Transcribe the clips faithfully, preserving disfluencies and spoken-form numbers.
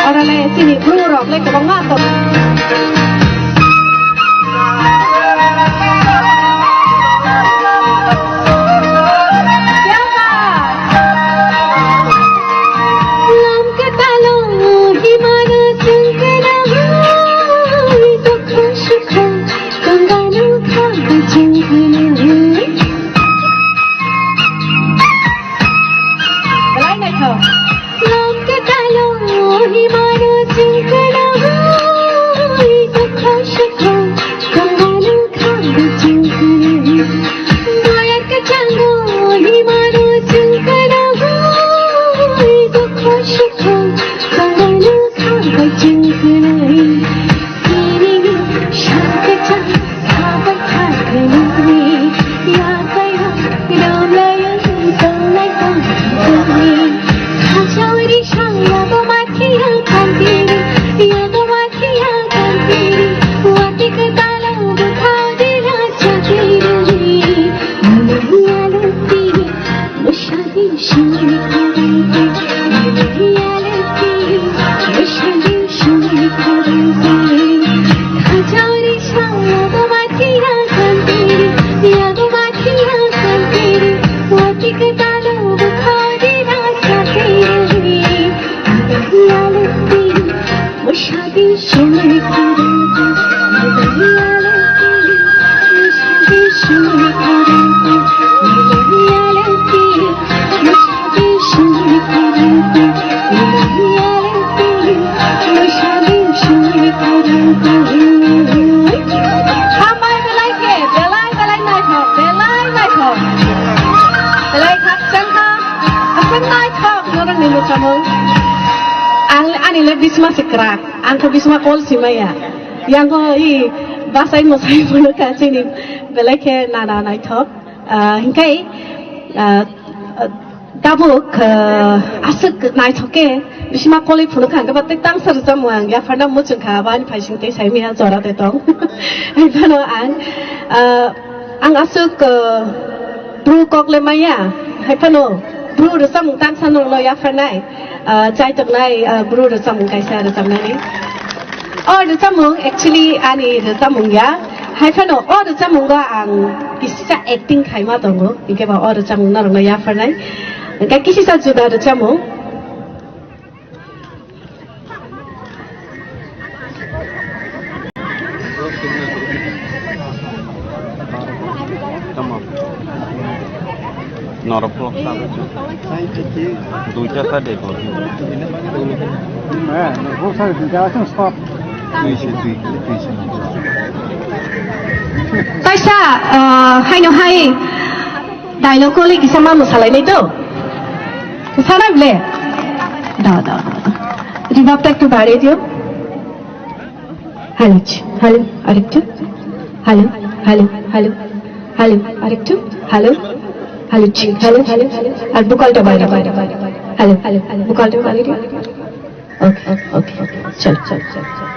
Aro le chini bru rok le kwbangma tong. Belai naithok. Hambai belai khe, belai, belai naithok, belai naithok. Belai khakchangma, aswk naithok norokni mwsamung. Ang, ani le bisma se kwrak, ang khe bisma kol si maya. Yang o i bachai mwsai phano kha chini belai khe nana naithok. Ah, hinkhe, ah, tabuk, ah, aswk naithok khe, bisima kolwi phunuk kha, hwnkhe ba tei tangsa rwchapmung ang yapharna muchung kha, abo ani phaising tei saimaya jora de tong. Hai phano ang, ah, ang aswk, ah, bru kok le maya, hai phano bru rwchapmung tangsa norokno yapharnai. Ah, chaitok nai, ah, bru rwchapmung kaisa rwchapnani. O rwchapmung actually ani rwchapmung ya. Hai phano o rwchapmungo ang kisa acting khaima tongo. Hinkhe ba o rwchapmung norokno yapharnai. Hinkhe kisisa juda rwchapmung. Tamo. Norok vlog sabe. Duita sa de bol. Kaisa, ah, haino hai dialogue koli kisa ma mwsalainai to. Sana ble. Da, da, da, da. Reverb ta ekটু বাড়িয়ে দিও. Hello, hello, আরেকটু। Hello, hello, hello, hello, আরেকটু। Hello, hello, hello, hello. আর ভোকালটা বাইরে, বাইরে, বাইরে। হ্যালো, হ্যালো, ভোকালটা বাইরে। ওকে, ওকে, ওকে। চল, চল, চল, চল।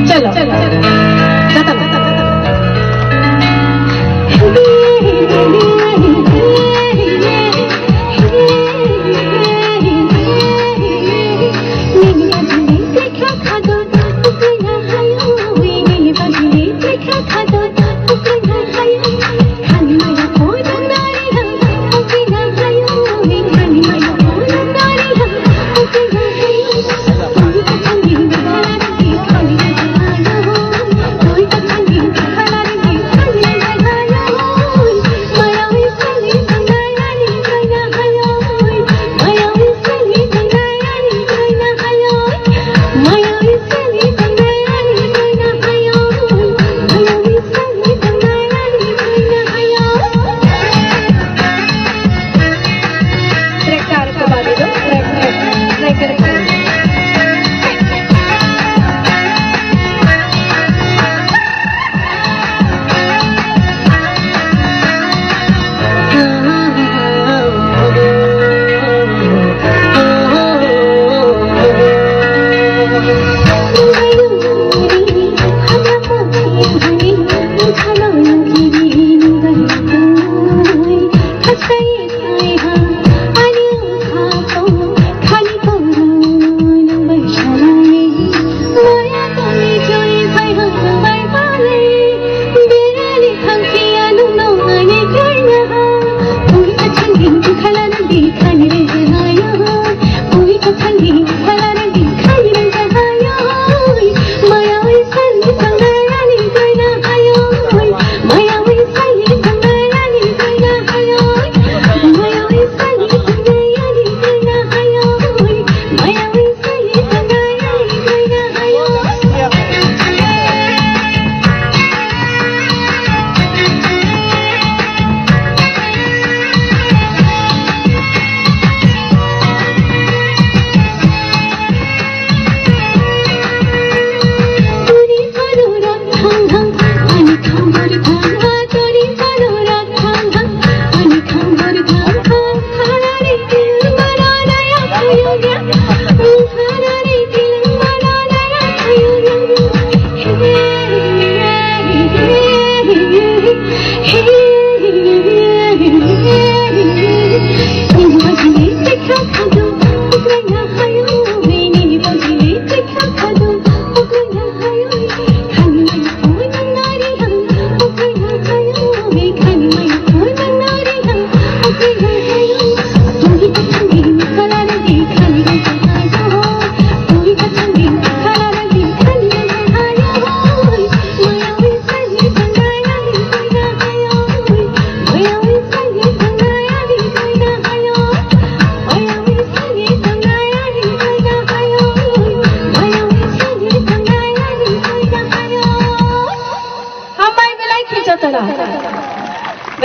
চলো।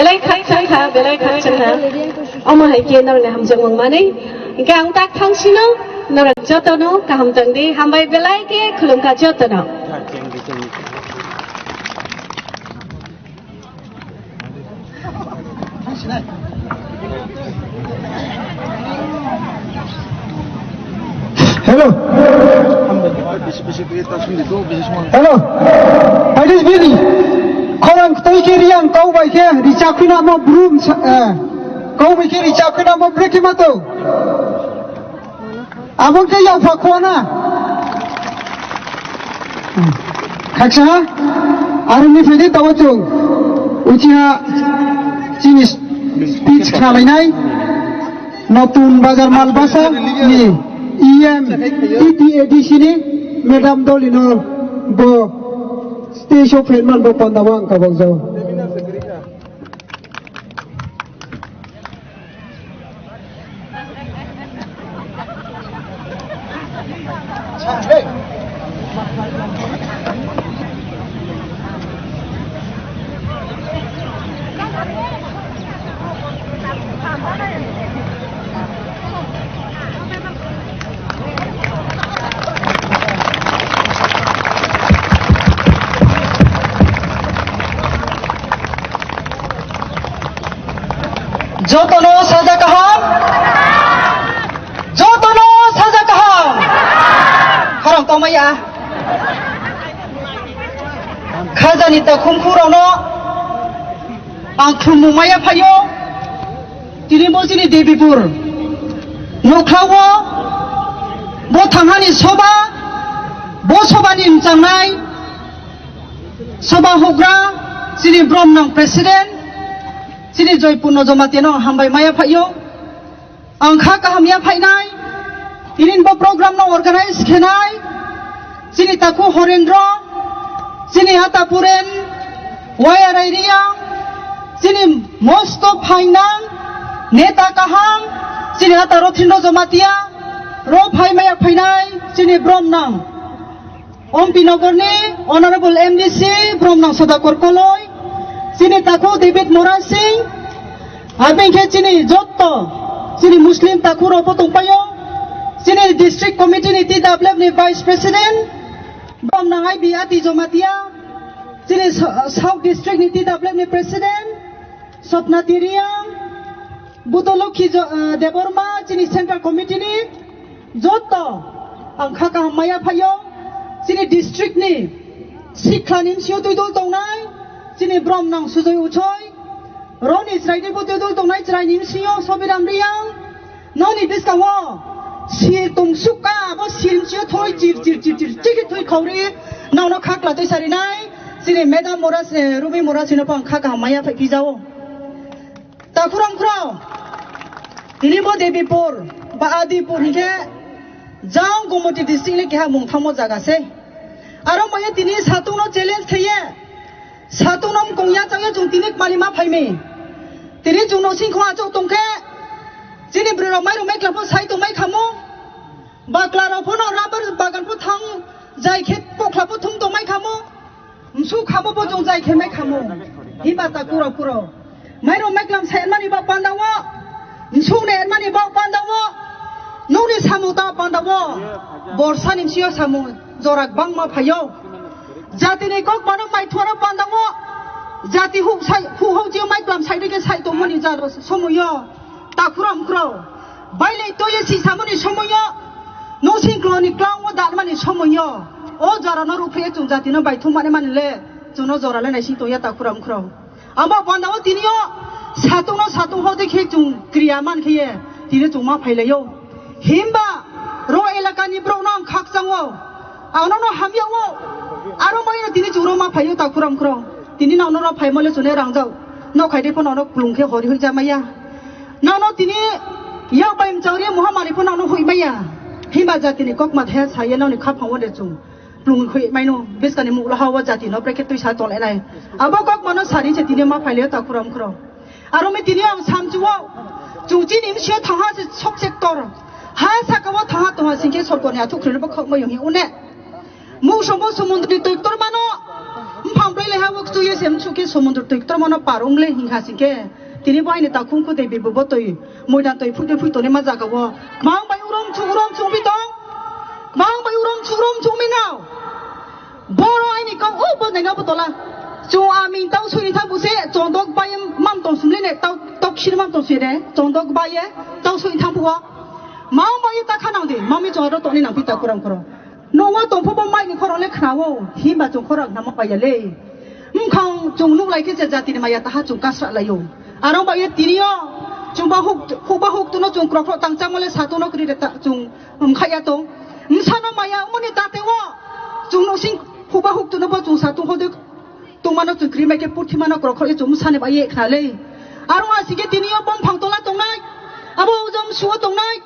Belai khakchang kha, belai khakchang kha. Omo hai khe norokni hamjakmung manwi. Hingkhe ang tak thangsino norok jotono kaham tongdi. Hambai belai khe khulumkha jotono. Hello. Hello. Paidis bini. Khorang ktoi khe riang kau bai khe richa khwina mo brum sa-, eh, kau bai khe richa khwina mo brekhe mato. Abong khe yang pha khwana. Khaksa, aroni phede tawa chwng. Uchiha chini speech khalainai. Notun Bazar Malbasa ni E M T T A D C ni Madam Dolino bo stage o phaima bo panda bo ang kabang jao. Jotono saja kaham. Jotono saja kaham. Khorang tongmaya. Khajani takhum khurokno ang khulumung maya phaio. Tini bo chini Debipur nukhlao bo thanghani soba, bo sobani mchangnai soba hugra chini Bromnang President chini Joypurno Jamatia no hambai maya phaio. Ang kha kaham ya phainai, tini bo program no organize khenai, chini takhu Horendro, chini ata Puren, Wayar Riang, chini mosto phainang, neta kaham, chini ata Rothindro Jamatia, ro phai maya phainai, chini Bromnang. Ompi Nogorni Honorable M D C Bromnang Sodakor Koloi, chini takhu David Mora Singh, abeng khe chini jotto chini Muslim takhu rok bo tongpaio, chini District Committee ni T W F ni Vice President Bromnang I B Ati Jamatia, chini Sa-, South District ni T W F ni President Sopna Tiriang, Budolokhi Jo-, eh, Debbarma, chini Central Committee ni, Joto ang kha kaham maya phaio, chini district ni sikla ni M C O twi dol tongnai, chini Bromnang Sujoy Uchoi, roni chwrai ni bo twi dol tongnai chwrai ni M C O Sobiram Riang, noni bwskango sil tong sukha, abo sil M C O thoi chir chir chir chir chikhi thoi khauri, nono khakla twi sarinai, chini Madam Mora, eh, Rumi Mora chino bo ang kha kaham maya phai phijao. Takhurang khurao, tini bo Debipur, ba Adipur hingkhe, jang Gomoti district ni keha mungthangmo jaga se. Aro maya tini satung no challenge kheye, satung no mkong ya chang ya chung tini kmani ma phaimi. Tini chung no singkho achok tongkhe, chini bwrwi rok mai rok mai kla pho sai tong mai khamo. Bakla rok pho no rubber bagan pho thang jai khe pokla pho thum tong mai khamo. Msu khamo bo jong jai khe mai khamo. Himba ta kuro kuro. Mairo maiklam sa enmani bok pandango. Msu ne enmani bok pandango. Nungni samu ta pandango. Borsa ni msio samu jorak bangma phayo. Jati ni kok mano mai thuara pandango. Jati hu sai hu hau jio maiklam sai dike sai tongmani jar somoyo. Takhuram khro. Bailai toye si samani somoyo. Nung singklo ni klang o dalmani somoyo. O jara no ruphe chung jati no baithum mani mani le. Chung no jora le nai sing toya takhuram khro. Amo banda o tini o satung no satung ho de khe chung kriya man khe ye. Tini chung ma phai lai yo. Himba ro elaka ni bro no ang khak chang o. Ang no no hamya o. Aro mai no tini chung ro ma phai yo takhuram khro. Tini no no ro phai mo le chung ne rang jau. No khai de pho no no klung khe hori hoi ja maya. Nono tini yak bai mchang ri muha mani pho nono hui maya. Himba jati ni kok ma thaya saya noni kha phango de chung. Plung hui mai no biska ni mukla hawa jati no brekhe twi sa tole nai. Abo kok mano sari se tini ma phaile ta khuram khro. Aro mi tini ang samchu wo. Chung chini msio thangha se sok sector. Ha saka wo thangha tongha singke sorkoni athuk khre bo khok mai yong hi une. Mung sombo sumundri twi ktor mano. Mphang bai le ha wok tu ye sem chu ke somudro twi tro mono par ung le hing ha sing ke. Tini bo aini takhum khu de bi bo twi. Moidan twi phui twi phui toni ma jaga wo. Mang bai urom chu urom chu bi tong. Mang bai urom chu urom chu mi nao. Boro aini kau o bo nai no bo tola. Chu a ming tau sui ni thang bu se chondok bai mam tong sum le ne tau tok sir mam tong sui de. Chondok bai ye tau sui ni thang bu wo. Mang bai ta khanang de. Mami chondok to ni nang pi ta kuram kuro. Nungwa tongphubo mai ni khorang le khnawo, himba chwng khorang khna paiya le. Mkhang chwng nuk lai khe je jati ni maya taha chwng kasra laio. Arong ba ye tini o chwng ba huk, huk ba huk tuno chwng krok krok tang chamo le sa tuno kri de ta chwng mkhaya tong. Msano maya moni tate wo chwng no sing huk ba huk tuno bo chwng sa tung hode. Tongmano chwng kri mai khe purthimano krokhorwi chwng msani bai ye khna le. Aro a sike tini o bom phang tola tongnai. Abo ujam suo tongnai.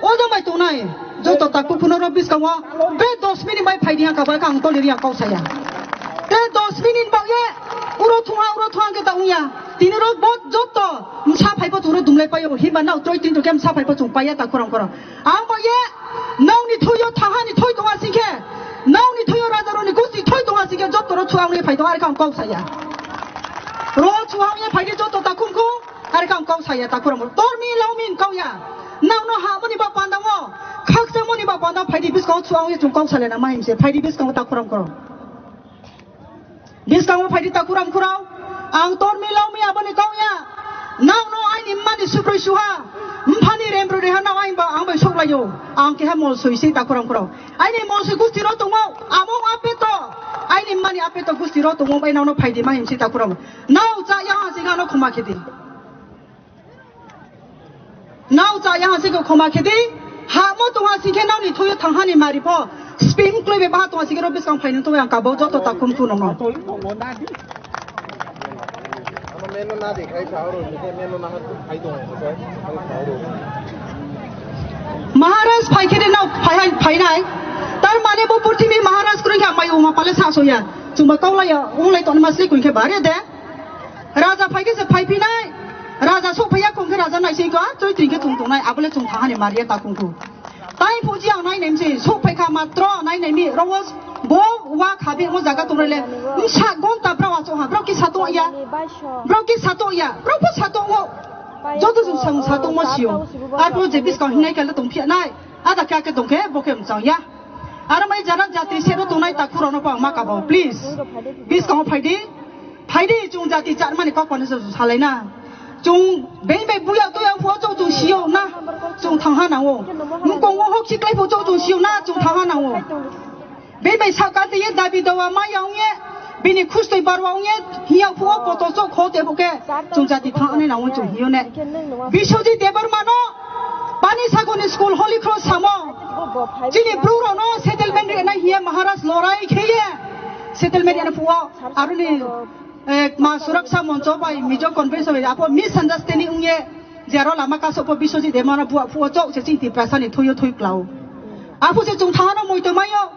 Ujam bai tongnai. Joto takhu phuno ro biskango. Be dos minute bai phaidi ha kaba kang toli ri ang kau saya. Te dos minute ba ye. Uro thunga, uro thunga ke ta ungya. Tini ro bot joto msa phai po chwng ro dumlai payo. Himba nao troi tin to kem msa phai po chwng paiya ta khorang khorang. Ang bo ye, nokni thoyo thahani thoi tonga singkhe, nokni thoyo rajarokni gusti thoi tonga singkhe, joto ro chuang ye phai tonga, arikha ang kok saya. Ro chuang ye phai de joto ta khum khum, arikha ang kok saya ta khurang. Tormi laomin kau ya. Nokno ha moni ba pandango, khaksa moni ba pandang phai di biskango chuang ye chung kok salena ma himse, phai di biskango ta khurang khurang. Biskango phaidi ta kuram khurao. Ang tormi laumi aboni kau ya. Nokno aini mani sukroi suha. Mphani remroi reha nao aini ba ang bai sok laio. Ang keha mol soi sei ta kuram khurao. Aini mol soi gusti ro tongo. Amo apeto. Aini mani apeto gusti ro tongo bai nokno phaidi ma himsi ta kuram. Nao cha ya ha sing ano khoma khedi. Nao cha yang sing khoma khedi, ha mo tong ha sing khe nokni thoyo thang hani mari pho, spin kloi be ba tong ha sing khe ro bisang phai nung tong yang kabo joto ta kum tu nong. Maharaj phai khe de nao phai hai, phai nai, tar mane bo purthimi Maharaj kring khe mai uma pale sa so ya, chuma kau lai ya, ung lai ton ma sli kun khe bare de. Raja phai khe se phai phi nai. Raja sok phai ya khong khe raja nai se ko, ah, choi tring khe chung tong nai, abole chung thang hani mari ya ta khung khu. Tai phuji ang nai nem se, sok phai kha matro nai nem mi, ro wo bo wa kha bi mo jaga tong le. Sa gon ta bra wa so ha, bra ki sa to ya. Bra ki sa to ya, bra pho sa to wo. Joto jung sa, sa to mo sio. Ar bo je bis ka hinai kal tong phi nai. Ada kya ke tong khe bo khe mchang ya. Aro mai jara jati sero tongnai ta khurano pa ma kabo, please. Bis kamo phaidi. Phaidi chung jati charmani kok pani se salai na. Chung bei bei buya to yang pho chung chung sio na. Chung thang ha na wo. Mkong wo hok siklai pho chung chung sio na chung thang ha na wo. Bei bei sa ka te ye dabi dawa ma yang ye. Bini khustoi barwa ong ye. Hiya pho poto chok kho te bo ke. Chung jati thang ani na wo chung hiyo ne. Biswajit Debbarma no. Pani Saguni School Holy Cross samo. Chini bru rok no settlement rina hiye Maharaj lorai kheye. Settlement rina phuo aruni, eh, ma suraksa moncho bai Mizo convention bai apo misunderstanding ungye jero lama kaso po Biswajit Debbarma no buak phuo chok se chini Tiprasa ni thoyo thoi klao. Apo se chung thangano moito mayo.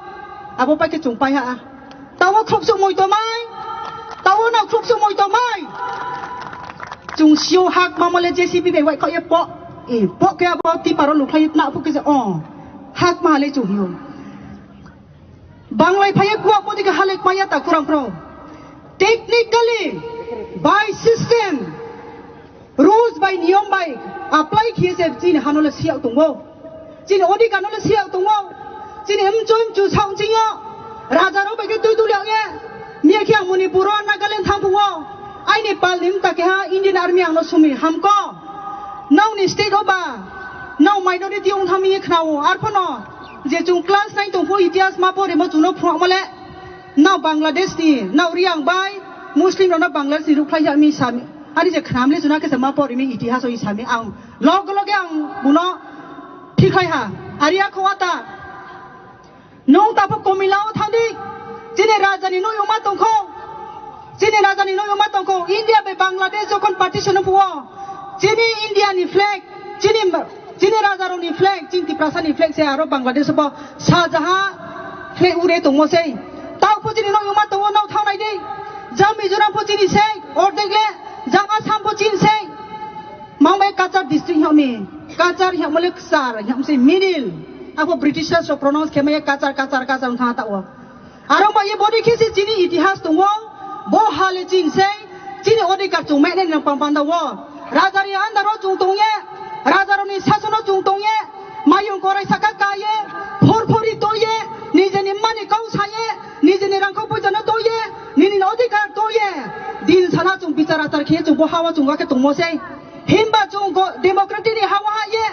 Abo pai ke chung pai ha. Tawo khruksuk moi tomai. Tawo na khruksuk moi tomai. Chung sio hak mamale J C B bai wai khaye po. E po ke abo tiparo lukhlai na pu ke je o. Hak male chung hiyo. Banglai phaye kuwa podi ke halek maya ta kurang pro. Technically, by system, rules bai niyom bai apply khiye se chini hano le siyak tongo. Chini odhikar no le siyak tongo. Chini mchoi mchu saung chingyo. Raja rok bai khe tui tuli ang ye. Miya khe ang Manipur o Nagaland thang phuo. Aini pal ni mta keha Indian Army ang no sumi hamko. Nokni state o ba. Nok minority ong thang mi khnao. Arphono je chung class nine tong phuo itihas ma pore mo chung no phuak mole. Nao Bangladesh ni, nao Riang bai Muslim rok no Bangladesh ni rukhlai ya mi sami. Ani je khnam le juna khe ma pori mi itihas o sami ang log loge ang buno thikhai ha. Ari akho ata. Nung tapo Komila o thandi. Chini raja ni noi uma tongkho. Chini raja ni noi uma tongkho. India bai Bangladesh jokhon partition o phuo. Chini India ni flag. Chini Chini raja rok ni flag, chini Tiprasa ni flag se aro Bangladesh bo sajaha flag ure tongmo sei. Tao pho chini nok yuma tongo, nok thang nai di. Jang Mizoram pho chini sei, ordek le, jang Assam pho chini sei. Mang bai Cachar district hiam mi, Cachar hiam le Cachar hiam sei middle. Abo British rok pronounce khe mai Cachar, Cachar, Cachar wng thang ta o. Aro ba ye boni khe se chini itihas tongo, bo hale ching se chini odhikar chung mene nang pang panda wo. Raja ni andaro chung tong ye, raja roni sasono chung tong ye, mayung korai saka ka ye, phor phori to ye, nijeni mani kau sa ye, nijeni rangkho puja no to ye, nini odhikar to ye. Din sana chung bichar achar khe chung bo hawa chung ga khe tongmo se. Himba chung go-, democratic ni hawa ha ye,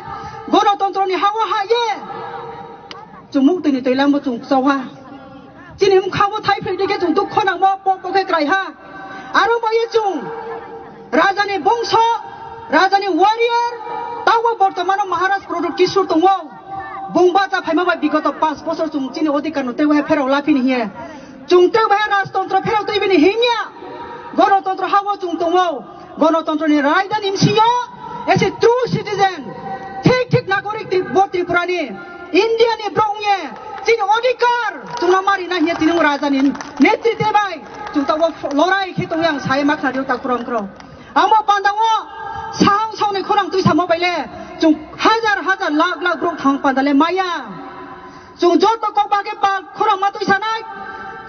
gonotontro ni hawa ha ye. Chung muk twi ni twi lambo chung chau ha. Chini wngkha bo thai phai dikhe chung dukho nangmo pok pok khe krai ha. Aro bo ye chung raja ni bongso, raja ni warrior, tabo bortomano Maharaj Pradyut Kishore tongo. Bung bacha phaima bai bigoto panch bosor chung chini odhikar no tei wahe pherao laphini hiye. Chung tei wahe rajtontro pherao tei bini himya. Gonotontro habo chung tongo. Gonotontro ni raidani bsingyo as a true citizen, thik thik nagorik Tri-, bo Tripura ni, India ni borok wngye chini odhikar chwngno mari na hiya chini raja ni netritwe bai chwng tabok lorai khe tongwi ang sai ma khnari o takhurang khro. Amo pandao sahang sauni khorang twi samo baile chwng hajar hajar lakh lakh borok thang pandale maya. Chwng joto kok bagwi pal khorang ma twi sanai.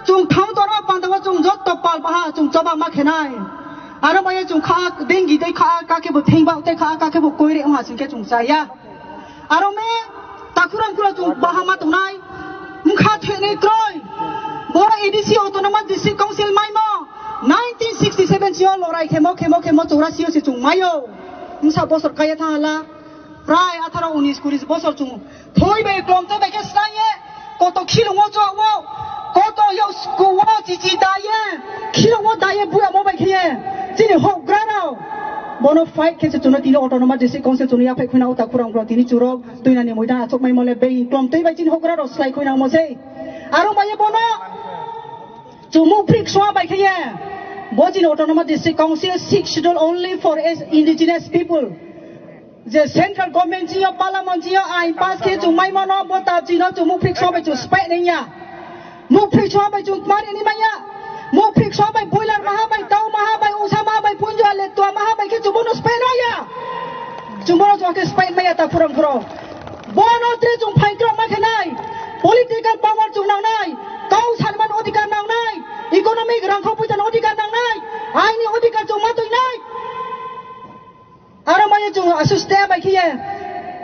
Chwng thang torma pandao chwng joto pal baha chwng choba ma khenai. Aro maya chwng kha dengi dei kha ka khe bo thengba tei kha ka khe bo koire wngha chwng khe chwng chaya. Aro me takhurang khura chwng baha ma tongnai. Mkha thene kroi. Boro A D C Autonomous District Council maimo nineteen sixty seven sio lorai khemo khemo khemo chorasi o se chwng maio. Msa bosor kaya thangala. Prai atharo unis kuri bosor chwng thoi bai klom tei bai khe snang ye, koto khilongo chwk wo, koto yo sku wo chichi da ye, khilongo da ye buya mo bai khe ye. Chini hokgra rao bono fight khe se chwngno tini Autonomous District Council chwngno yaphai khwina uta khurang khurang tini chwrok twinani moidan achuk mai mole bei klom tei bai chini hokgra rao slai khwina mo sei. Aro bai ye bono chumuk phrik swa bai khe ye. Bo chini Autonomous District Council six schedule only for as indigenous people. Je central government jiyo, parliament jiyo, ain pass khe chwng mai mano, bo tab jino chwng mukphrik so bai chwng spek nengya. Mukphrik so bai chwng mari ni maya. Mukphrik so bai boiler maha bai, tau maha bai, usa maha bai, punjo ale tua maha bai khe chwng bono spek no ya. Chwng bono chwng khe spek maya ta phurang phuro. Bono tre chwng phain kro ma khe nai. Political power chwng nang nai. Kau sanman odhikar nang nai. Economic rangkho puisa odhikar nang nai. Aini odhikar chwng ma twi nai. Aro maya chwng asus te bai khiye.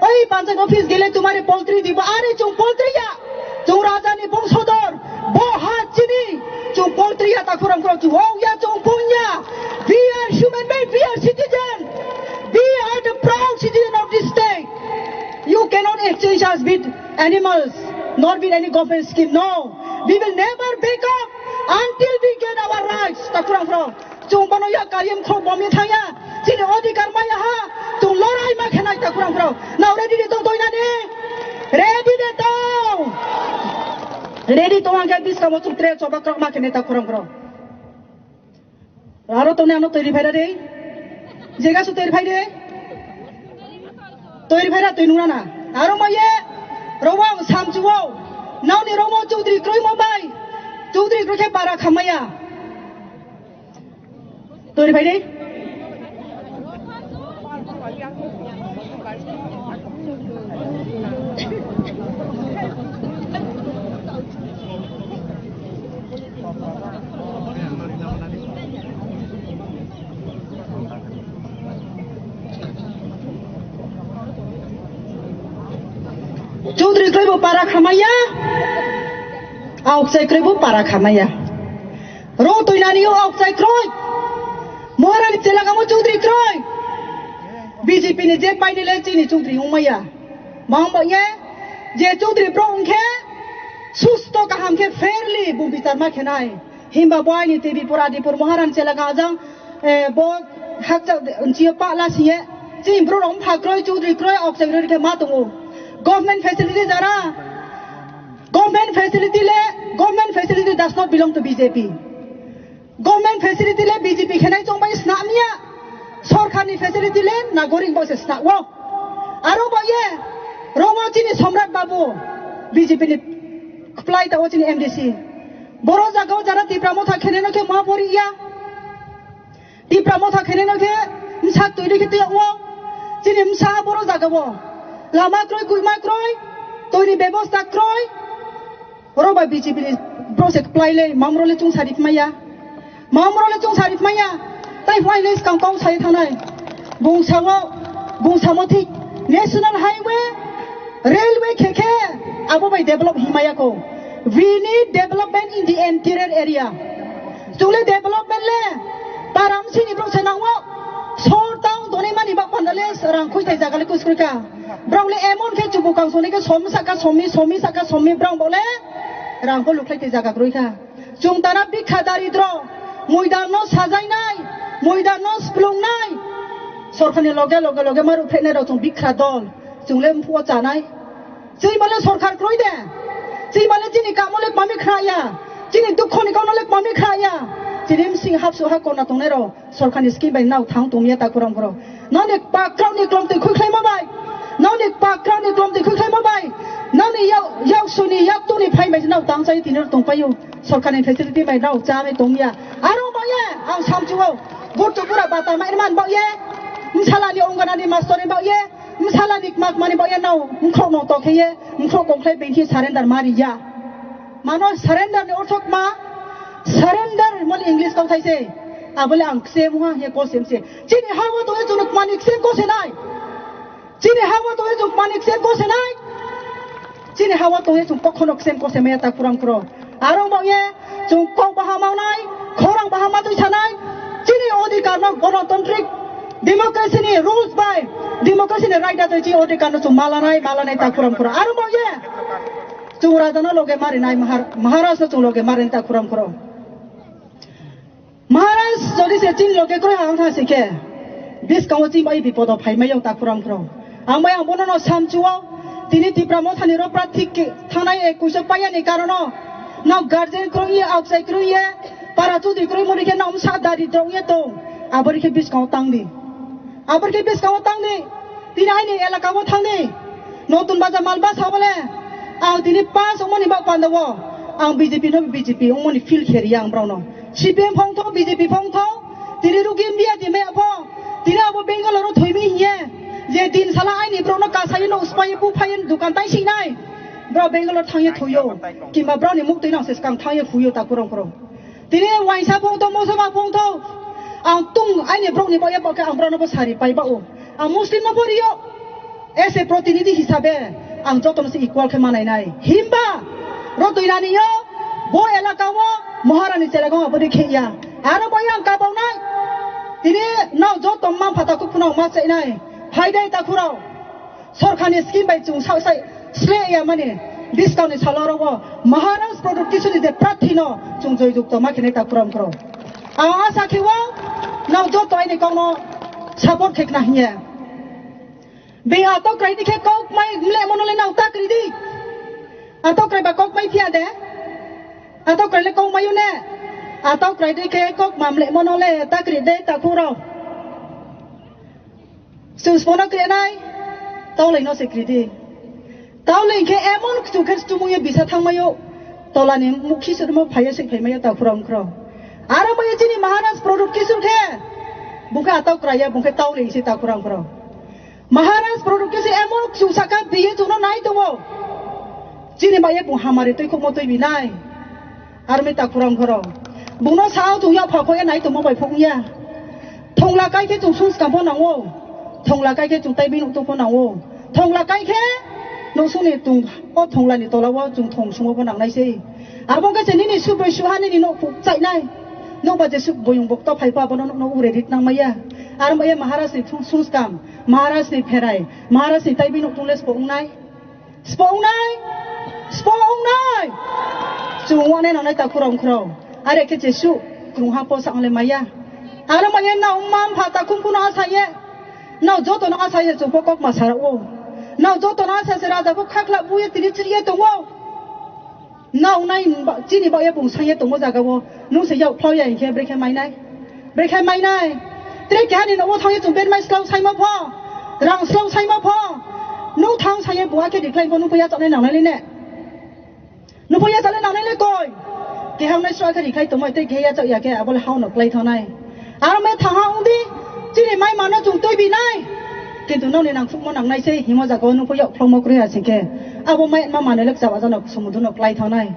Oi panchayat office gele tumare poultry dibo, are chwng poultry ya. Chwng raja ni bongsodor, bo ha chini. Chwng poultry ya ta khurang khurang chwng hok ya chwng pung ya. We are human being, we are citizen. We are the proud citizen of this state. You cannot exchange us with animals, nor with any government scheme. No, we will never back up until we get our rights. Ta khurang khurang. Chwng bono ya kaiyung khok bomni thangya. Chini odhikar maya ha. Chwng lorai ma khenai ta khurang khurang. Nao ready de tong toina ni? Ready de tong. Ready tong ang khe biskamo chwng tre choba krok ma khenai ta khurang khurang. Aro tongni ano twi ri phaira de. Jega su twi ri phai de. Twi ri phaira twi nungna na. Aro ma ye. Romo samchuo. Naoni romo chudri kroi mo bai. Chudri kroi khe para khamaya. Twi ri phai de. Chudri kroi bo para khamaya, aokchai kroi bo para khamaya. Ro toinani o aokchai kroi. Moharani chelagamo chudri kroi. B J P ni je paini le chini chudri ongmaya. Mangbo ye je chudri bro ongkhe susto kaham khe fairly bung bichar ma khenai. Himba bo aini T V pura Dipur Moharani chelaga ajang, eh, bo hakcha nchiyo pa la siye. Chini bro rong pha kroi chudri kroi aokchai kroi khe ma tongo. Government facility jara. Government facility le, government facility does not belong to B J P. Government facility le B J P khenai chongbai snamya. Sorkarni facility le nagorik bo se snao. Aro bo ye, romo chini Somrat Babu, B J P ni kplai ta o chini M D C. Boro jaga o jara Tipra Motha kheneno khe ma pori ya. Tipra Motha kheneno khe msak twi rikhe twi o. Chini msa boro jaga o. Lama kroi, kuima kroi, toini bebosta kroi. Oro ba B J P ni Bro se kwplai le, mamro le chwng sari phmaya. Mamro le chwng sari phmaya. Tai phai le skang kong sai thanai. Bung sawo, bung samo thik. National Highway, railway khe khe, abo bai develop himaya ko. We need development in the interior area. Chwng le development le, param sini bro se nangwo. Sor town doni mani bak panda le rang khui tai jaga le kuskuri ka. Brong le emon khe chubu kang soni khe somi saka somi, somi saka somi brong bo le rang ko luklai te jaga kroi kha. Chwng tara bikha daridro, muidan no sajainai, muidan no splungnai. Sorkar ni loge loge loge maru pheknai rok chwng bikha dol, chwng le mphuo chanai. Chwi male sorkar kroi de, chwi male chini kamo le mami khra ya, chini dukho ni kamo le mami khra ya, chini msing hapsu ha kona tongnai rok. Sorkar ni scheme bai nao thang tongya ta kuram kuro. Noni pakrao ni klom twi khui khlaima bai. Noni pakrao ni klom twi khui khlaima bai. Noni yau, yau suni, yau tuni phai bai nao tang chai tini tong payo. Sorkar ni facility bai nao cha mai tongya. Aro ba ye, ang samchuo. Burtu bura bata mai man ba ye. Msala ni ongana ni master ni ba ye. Msala ni kmak mani ba ye nao. Mkhok no to khe ye. Mkhok kong khlai bengthi surrender mari ya. Mano surrender ni orthok ma, surrender mole English kok thai se. Abole ang ksem ha he kosem se. Chini hawa to ejung mani ksem kose nai. Chini hawa to ejung mani ksem kose nai. Chini hawa to ejung kokhono ksem kose maya ta kuram kuro. Aro mo ye chung kok bahama nai, khorang bahama twi sanai. Chini odhikar no gonotantrik democracy ni rules bai, democracy ni right atwi chi odhikar no chung malanai, malanai ta kuram kuro. Aro mo ye. Chung raja no loge marinai, Mahar-, Maharaj no chung loge marinai ta kuram kuro. Maharaj jodi se chini loge kroi ang tha se khe, biskango chini bai bipodo phai mai yong ta kuram kuro. Ang bai ang bono no samchuo, tini Tipra Motha ni ro prathik khe thanai e kuiso paya ni karono, no guardian kroi ye, outside kroi ye, para chudri kroi mori khe no sa dari dong ye tong. Abori khe biskango tang di. Abori khe biskango tang di. Tini aini elaka o thang di. Notun Bazar Malbasa bole. Ang tini pass wngmani bak panda o. Ang B J P no B J P wngmani feel khe riya ang brao no. C P M phong tho, B J P phong tho. Tini rugi India di maya pho. Tini abo Bangalore o thoi mi hiye. Je din sala aini brao no kasai no uspai bu phai dukan tai si nai. Brao Bangalore thang ye thoi yo. Kimba brao ni muk twi nang se skang thang ye phu yo ta kurong kurong. Tini waisa phung tong, mosoma phung tong. Ang tung aini brok ni bagwi bagwi ang brok no bo sari pai ba o. Ang Muslim no bo rio. As a protinidhi hisabe ang joto no se equal khe manai nai. Himba ro twi rani yo bo elaka o Maharani chela gong abo de khe ya. Aro bai ang kabau nai. Tini no joto ma phata kuk phunang ma chai nai. Phai dai ta khurao. Sorkar ni scheme bai chung sak sai sle ya mani discount ni salo ro Maharaj product kisu ni je prathi no chung joy jukto ma khene ta kuram kro. Ang asa khe o nang joto aini kok no support khe khna hiye. Be atok krai ni khe kok mai mle mono le nang ta kri di. Atok krai ba kok mai thia de. Atok krai le kok mai ne. Atok krai di khe kok ma mle mono le ta kri de ta khurao. Chwng smono krenai, tauling no se kridi. Tauling khe emon kchuk khe chumung ye bisa thangmaio, tola ni mukhi sudmo phaiya se phaimaio takhurang khro. Aro bai chini Maharaj product kisur khe, bung khe atau kraya, bung khe tauling se takhurang khro. Maharaj product kisi emon kchuk saka biye chwngno nai tongo. Chini bai ye bung hamari twi khokmo twi binai. Army takhurang khoro. Bungno sao thung ya phakho ya nai tongmo bai phung ya. Thongla kai khe chung sung skam pho nango. Thongla kai khe chung tai bini tung pho nango. Thongla kai khe nung sung ni tung o thongla ni tola o chung thong sumo pho nangnai sei. Abo khe se nini su bai su ha nini no phuk chai nai. No ba je su boyung bok to phai pha bono no ure rit nang maya. Ar maya Maharaj ni thung sung skam, Maharaj ni pherai, Maharaj ni tai bini tung les pho ung nai. Spo wngnai? Spo wngnai? Chwng wngnai nangnai takhurok wngkhorok. Are khe jesu kwrwngha posa wngle maya. Aro maya nao mma mpha takhum phano asaye. Nao jotono asaye chwng pho kokma sarao. Nao jotono asase raja pho khakhla buye tini chiriye tongo. Nao nai chini bagwi bung saiye tongo jagao. Nung se yak phlao ya hinkhe brekhe mainai. Brekhe mainai. Tre kehani nogo thangwi chwng bermai slao saima pho. Rang slao saima pho. Nung thang saiye bung akhe rikhlai pho nung pho yachaknai nangnai le ne. Nung pho yachaknai nangnai le koi. Keha wngnai sua khe rikhlai tongmai tei keha yachak ya khe abole hao no klai thangnai. Aro me thangha wngdi. Chini mai mano chwng twi binai. Kintu noni nangkhukmo nangnai se himo jagao nung pho yak phlongmo kwrwi ha singkhe. Abo mai ma manwi le chaba jano sumudu no klai thangnai.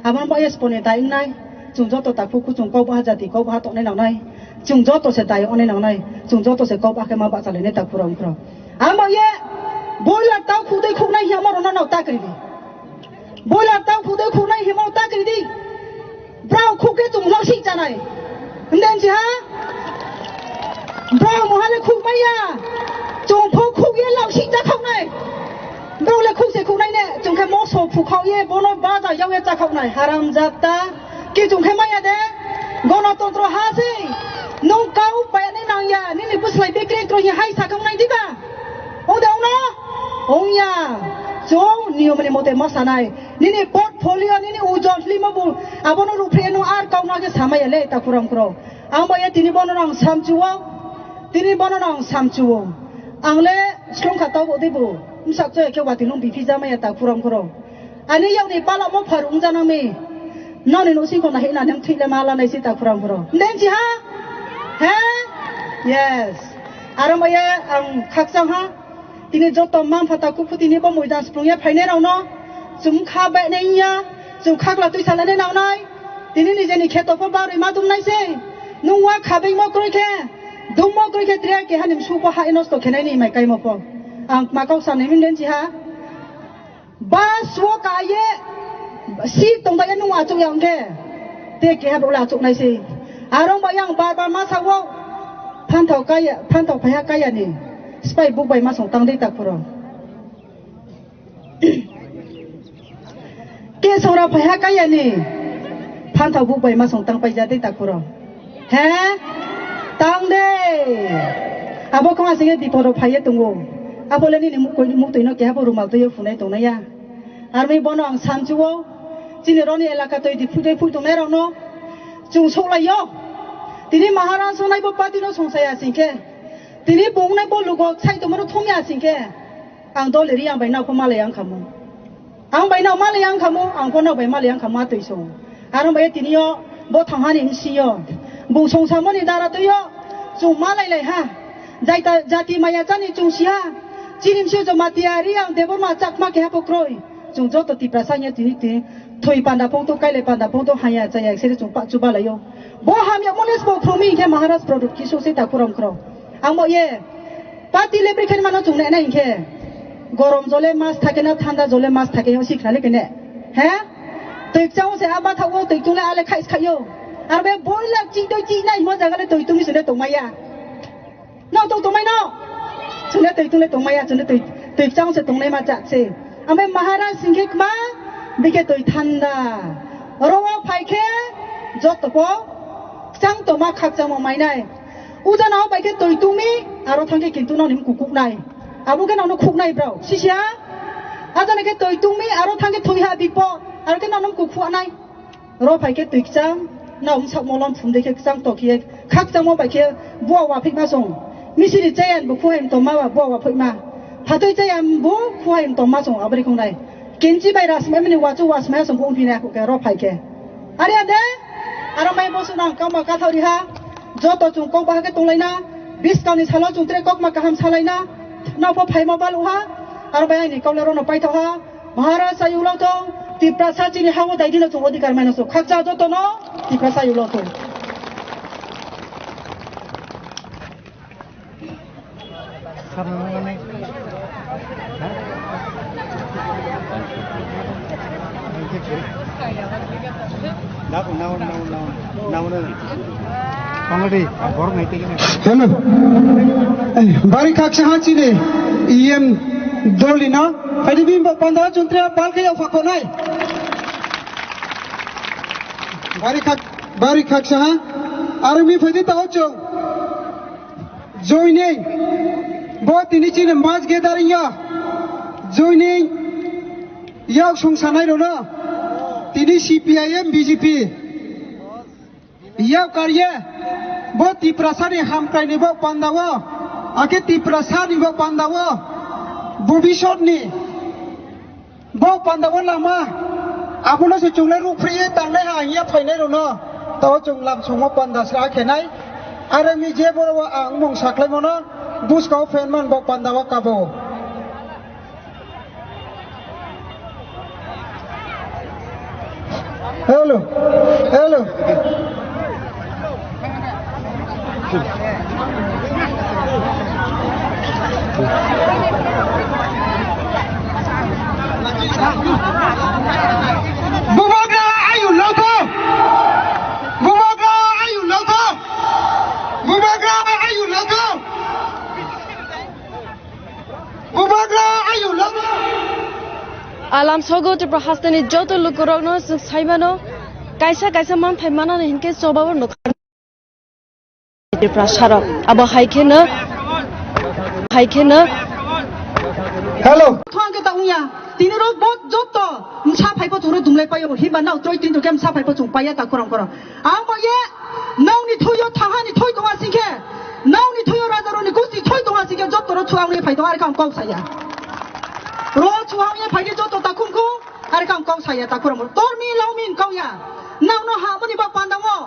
Aboni bo yes poni dai wngnai. Chwng joto takhuk kuchung kok baha jati kok baha tongnai nangnai. Chwng joto se dai ongnai nangnai. Chwng joto se kok baha khe ma bachalainai takhurok wngkhorok. Amo ye boiler tau khudui khuknai hiya moro no tak ridi. Boiler tau khudui khuknai hiya moro tak ridi. Brao khuk khe chwng losik chanai. Hwnde wngsi ha? Brao mohale khuk maya. Chwng pho khuk ye losik chakhoknai. Brao le khuk se khuknai ne. Chwng khe moso phukhok ye bono baja yau ye chakhoknai. Haram jata. Ki chwng khe maya de. Gonotontro ha se. Nung kau payani nangya. Nini bwslai bikre kroi hai sakhoknai diba? Ode ono? Ongya. Chwng niyomni mote ma sanai. Nini portfolio, nini ujon lima bu. Abono ruphre no ar kauna khe samaya le takhurok wngkhorok. Ang ba ye tini bono nang samchuo. Tini bono nang samchuo. Ang le slong kha tau bo de bo. Msak choi khe wati nung biphijamaya takhurok wngkhorok. Ani yakni palamo pharung janangmi. Noni no singko na hina nem thile mala nai si takhurok wngkhorok. Ndenji ha? He? Yes. Aro maya ang khakchang ha. Tini joto mma mpha ta kukhu tini bo moidan splung ya phainai rok no. Chwng kha bai nai ya. Chwng khakla twi salai nai nang nai. Tini nijeni kheto pho barwi ma dum nai se. Nung wa kha bai mo kroi khe. Dum mo kroi khe tre keha nim su pho ha nosto khenai ni mai kai mo pho. Ang ma kau sa nai min den ji ha. Bus o ka ye, seat tong da ye nung achuk ya hwnkhe, te keha bo le achuk nai se. Aro ba yang bar bar ma sa o, phanthao kaya, phanthao phaiha kaya ni, sipai buk bai ma song tang dei takhuro. Ke songra phaiha kaya ni, phanthao buk bai ma song tang paija dei takhuro. He? Tang de. Abo khe asing e biporo phaiye tongo. Abo le nini muk-, muktwi no keha bo rumal twiyo phunai tongnai ya. Armi bono ang samchuo. Chini roni elaka twi di phutwi phui tongnai rok no. Chwng soklai yo. Tini Maharaj sonai bo party no songsai asing khe. Tini bungnai bo lugo sai tongmano thumya asing khe. Ang dol ri ang bai nokho malai ang khamu. Ang bai no malai ang khamu, ang pho no bai malai ang khamu a twi song. Aro bai tini yo bo thang hani msi yo. Bung song samoni dara twi yo. Chung malai lai ha. Jaita jati maya chani chung si ha. Chini msi Jamatia, Riang, Debbarma, Chakma keha pho kroi. Chung joto Tiprasa nya tini tini. Thoi panda phung to, kailai panda phung to, haya chaya seri chung pa chuba lai yo. Bo hamya mones bo khromi khe Maharaj product kisu se ta kuram kro. Ang mo ye. Party le bri khen mano chung ne na hinkhe. Gorom jole mas thake na, thanda jole mas thake, yo sikna le kene. He? Twi chao se aba thago, twi tule ale khais khayo. Ar be boila chi to chi nai mo jaga le twi tumi se le tongmaya. No tong tongmai no. Chule twi tule tongmaya, chule twi, twi chao se tongnai ma cha se. Ame Maharaj singkhe kma, bike twi thanda. Oro o phai khe, joto po, chang toma khak chamo mainai. Uja nao bai khe twi tumi, aro thang khe kintu nao nim kukuk nai. Abo khe nao no khuk nai bro. Sisia, aja na khe twi tumi, aro thang khe thwi ha bipo, aro khe nao nim kukuk nai. Ro phai khe twi kchang, nao sak molom phum de khe kchang tok khe, khak changmo bai khe bua wa phik ma song. Misiri chayan bu khuhai tom ma ba bua wa phik ma. Phatoi chayan bu khuhai tom ma song abri khong nai. Kinchi bai ras mai mini wachu was mai song phung phi nai khe ro phai khe. Are ade, aro mai bo sunang kama kathori ha. Joto chung kok bahai khe tonglaina, biskang ni salo chung tre kok ma kaham salaina, nokho phaima balu ha, aro bai aini kok le rono paitho ha, Maharaj sa yulo thong, Tiprasa chini hawo dai dino chung odhikar maino so, khakcha joto no, Tiprasa yulo thong. Hello. Bari khaksa ha chini E M doli no. Phaidi bini bo panda chuntre pal khe yau phakho nai. Bari khak, bari khaksa ha. Aro mi phaidi tao chong. Joining, bo tini chini mass gathering ya. Joining, yak sung sanai rona. Tini C P I M, B J P. Yak karye, bo Tiprasa ni hamkrai ni bo panda wo. Ake Tiprasa ni bo panda wo. Bobisot ni. Bo panda o lama, abono se chwng le rukphri ye tangnai ha hingya phainai rwno. Tao chwng lam songmo panda sra khenai. Are mi je boro o ang mung saklaimono, buskao phenman bo panda o kabo. Hello, hello. Bubagra ayu lotho. Bubagra ayu lotho. Bubagra ayu lotho. Bubagra ayu lama. Alam sogo Tripura hasteni joto lukurokno chwng saimano, kaisa kaisa manthai manani hinkhe chobabo nukha Tripura sarok. Abo hai kheno, hai kheno. Hello. Thwng khe ta wngya. Tini rok bo joto msa phaibo chwng rok dumlai paio. Himba nao troi tin rok khe msa phaibo chwng paiya ta khorang khorang. Ang bo ye nokni thoi o thahani thoi tonga singkhe, nokni thoi o raja rokni gusti thoi tonga singkhe, joto ro chuang ye phai tonga, are kang kok saya. Ro chuang ye phai khe joto ta khum khum, are kang kok saya ta khurang. Tor mi lao min kau ya. Nang no ha mani ba panda wo.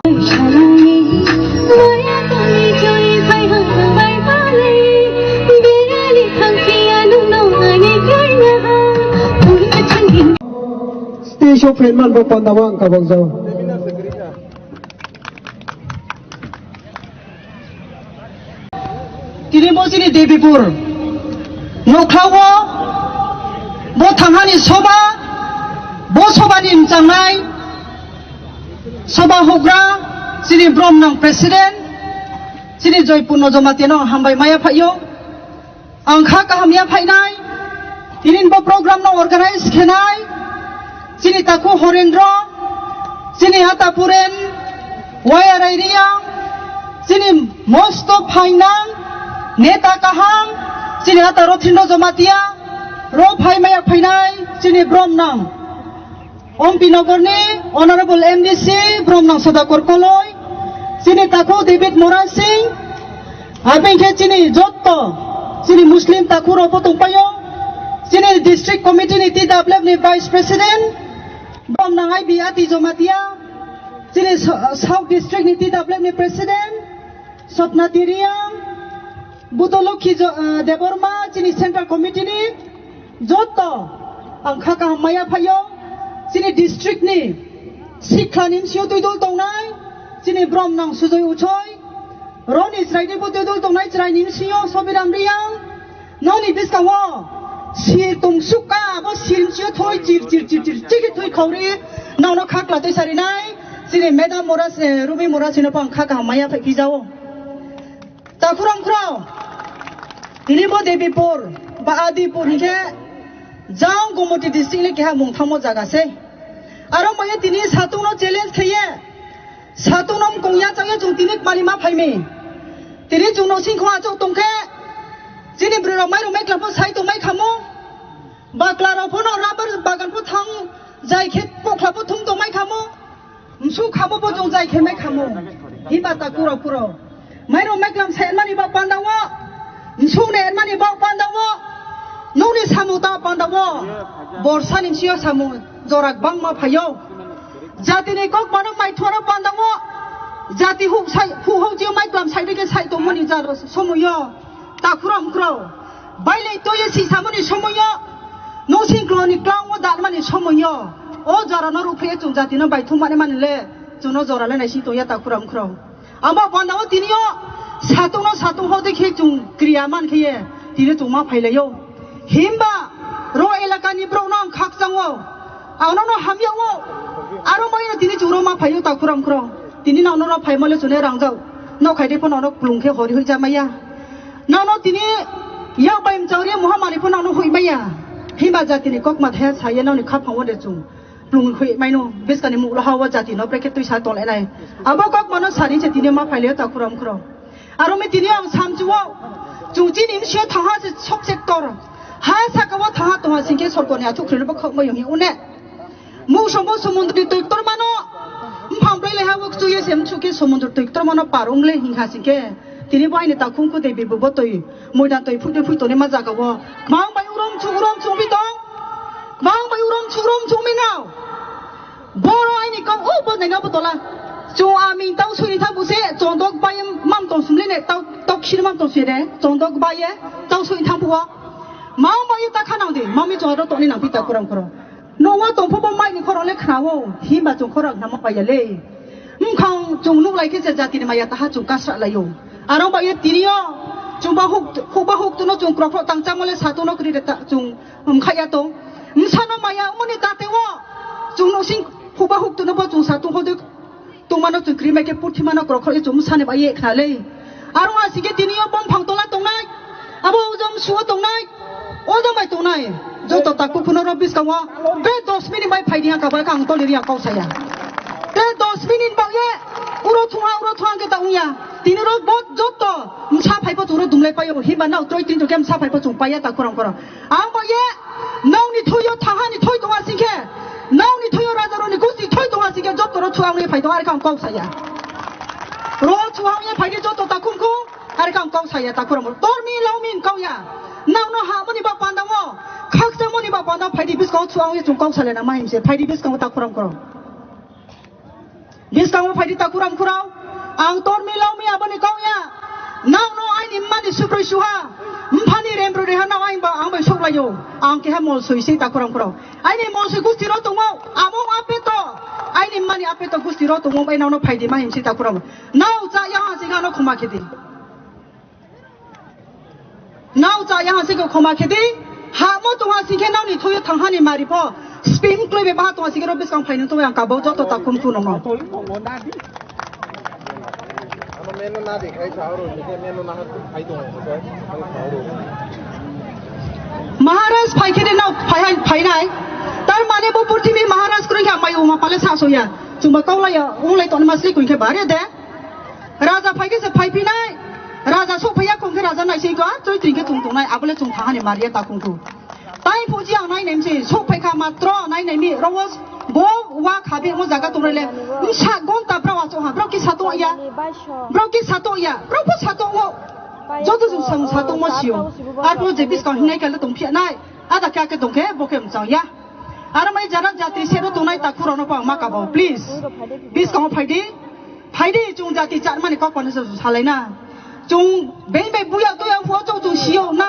Stage o fan man bo panda wo ang kabang jao. Tini bo chini Debipur nokha o bo thanghani soba, bo sobani mchangnai soba hokra chini Bromnang president chini Joypurno Jamatia no hambai maya phaio. Ang kha kaham ya phainai, tini bo program no organize khenai, chini takhu Horendro, chini ata Puren, Waya Rairiang, chini mosto phainang, neta kaham, chini ata Rothindro Jamatia, ro phai maya phainai, chini Bromnang. Ompi Nogorni Honorable M D C Bromnang Sodakor Koloi, chini takhu David Mora Singh, abeng khe chini jotto chini Muslim takhu rok bo tongpaio, chini District Committee ni T W F ni Vice President Bromnang I B Ati Jomatia, chini Sa-, South District ni T W F ni President Sopna Tiriang, Budolokhi Jo-, ah, Debbarma, chini Central Committee ni joto ang kha kaham maya phaio, chini district ni sikla ni M C O twi dol tongnai, chini Bromnang Sujoy Uchoi, roni chwrai ni bo twi dol tongnai chwrai ni M C O Sobiram Riang, noni bwskango sil tong sukha, abo sil M C O thoi chir chir chir chir chikhi thoi khauri, nono khakla twi sarinai, chini Madam Mora, eh, Ruby Mora sino pang kha kaham maya phai phijao. Takhurang khurao, tini bo Debipur ba Adipur hinkhe jang Gomoti district ni keha mung thangmo jaga se. Aro maya tini satung no challenge khaiye, satung no mkong ya changye chung tini kmani ma phaimi. Tini chung no singkho achuk tongkhe, chini bwrwi rok mai rok mai klam pho sai tong mai khamo, bakla rok pho no rubber bagan pho thang jai khe pokhla pho thum tong mai khamo. Msu khamo bo jong jai khe mai khamo. Hiba ta kuro kuro. Mairok maiklam se enmani bak panda wo. Msu ne enmani bak panda wo. Nukni samung ta panda wo. Borsa ni sio samung jora bangma phaio. Jati ni kok mano mai thoro panda wo. Jati hu sai, hu hok jio maiklam sai dike sai tongmani jaro somoyo. Takhurok mukhurok. Bailai toye si samani somoyo. Nosing kloni klango dalmani somoyo. O jora no rukhe chung jati no baithum mani mani le. Chung no jora le naising toya takhurok mukhurok. Amo banda o tini o satung no satung ho dekhe chung kriya man khe ye. Tini chung ma phailayo. Himba ro elaka ni borok no ang khakchang o. Ang no no hamya o. Aro mai no tini chung ro ma phaio takhurok mukhurok. Tini no no ro phai mole chune rangjak. No khai de pho no no klung khe hori hoi ja maya. Nono tini yak bai mchang ri muha mani pho nono hui maya. Himba jati ni kok ma thaya saya noni kha phango de chung. Plung hui maino beskani muklo hawa jati no brekhe twi sa tole nai. Abo kok mano sari se tini ma phaile ta khuram khuro. Aro mi tini ang samchuo. Chung chini msio thaha se sok sektor. Ha saka wo thaha tongha singke sorkoni athuk khre bo khok mayung hi une. Mung sombo sumundri twi ktor mano. Mphang bai leha wok chuye sem chuke sumundri twi ktor mano parung le hingha singke. Tini bo aini takhung kudei bibu bo twi. Moidan twi phuti phui toni ma jaga wo. Mang bai urom chu urom chu mi tong. Mang bai urom chu urom chu mi nao. Boro aini kau o bo nai nabo tola. Chu ami tau sui tha buse chondok bai mam tong sumle ne tau tau khir mam tong sui de. Chondok bai e tau sui tha buwa. Mang bai ta khanang de. Mami chondok toni nang pita kuram kuram. Nogo tongphubo mai ni khorang le khnawo, himba chwng khorang khnama paiya le. Mkhang chwng nuk lai khe se jati ni maya taha chwng kasra laio. Aro ba ye tini o chwng ba huk, huk ba huk tuno chwng krok krok tang chamo le sa tuno kri de ta chwng mkhaya to. Msano maya umuni tate o chwng no sing huk ba huk tuno bo chwng sa tung hode tongmano chwng kri mai khe purthima no krok krok chwng msani ba ye khna le. Aro asike tini o bom phang tola tongnai, abo ujom suo tongnai, ujom bai tongnai. Joto taku kuno ro biskango te dos minute bai phai diya ka bai kang toli riya kau saya. Te dos minute ba ye uro thunga, uro thunga ke ta unya. Tini ro bot joto msa phai po turo dumlai payo himba nau troi tin to kem sa phai po chung paya ta kurang kurang. Ang bo ye, nokni thoyo thahani thoi tonga singkhe, nokni thoyo rajarokni gusti thoi tonga singkhe, joto ro chuang ye phai tonga, are kang kok saya. Ro chuang ye phai di joto takhum khum, are kang kok saya, takhuramo. Tormi laomi kau ya. Nokno ha moni ba panda mo, khaksa moni ba panda phai di biskango chuang ye chung kok salena mahim se, phai di biskango takhuram khurao. Biskango phai di takuram khurao, ang tormi laomi aboni kau ya. Nokno aini mani sukroi suha, mphani rembroi reha nao aini ba ang bai sok laio. Ang keha mol soi sei takuram khurao. Aini mol soi gusti ro tongo, amo apeto. Aini mani apeto gusti ro tongo, bai nokno phai di mahim sei takuram. Nao cha ya ha sing ano khoma khedi. Nao cha yang sing khoma khedi, ha mo tong ha sing khe nao ni thoyo thang hani mari po, spin kloi be ba tong ha sing khe ro biskango phai nung tong yang kabo joto takhum kuno mo. Maharaj phai khe de nao phai hai, phai nai. Tar mane bo purthimi Maharaj kroi kha mai uma pale sa soya. Chuma kaulaya, unglai ton masli kuin khe bare de. Raja phai khe se phai phinai. Raja sok phaiya khong khe raja nai sei ko, ah, choi tring khe chung tongnai, abole chung thang hani maria ta khung khu. Tai phuji ang nai nem se, sok phai kha matro nai nem mi, ro wo bo wa kha bi mo jaga tong le. Msa gon ta bra wa so ha, bro ki sa to ya. Bro ki sa to ya, bro pho sa to wo. Joto jung sang sa to mo sio. Ar pho je bis ka hinai kale tong phia nai. Ada kya ke tong khe, bo khe mchang ya. Aro mai jara jatri sero tongnai takhurokno pho ang ma kabao, please. Biskango phai di. Phai di, chwng jati chatmani kok phano se salai na. Chwng beng bai buya toya pho chwng chwng sio na.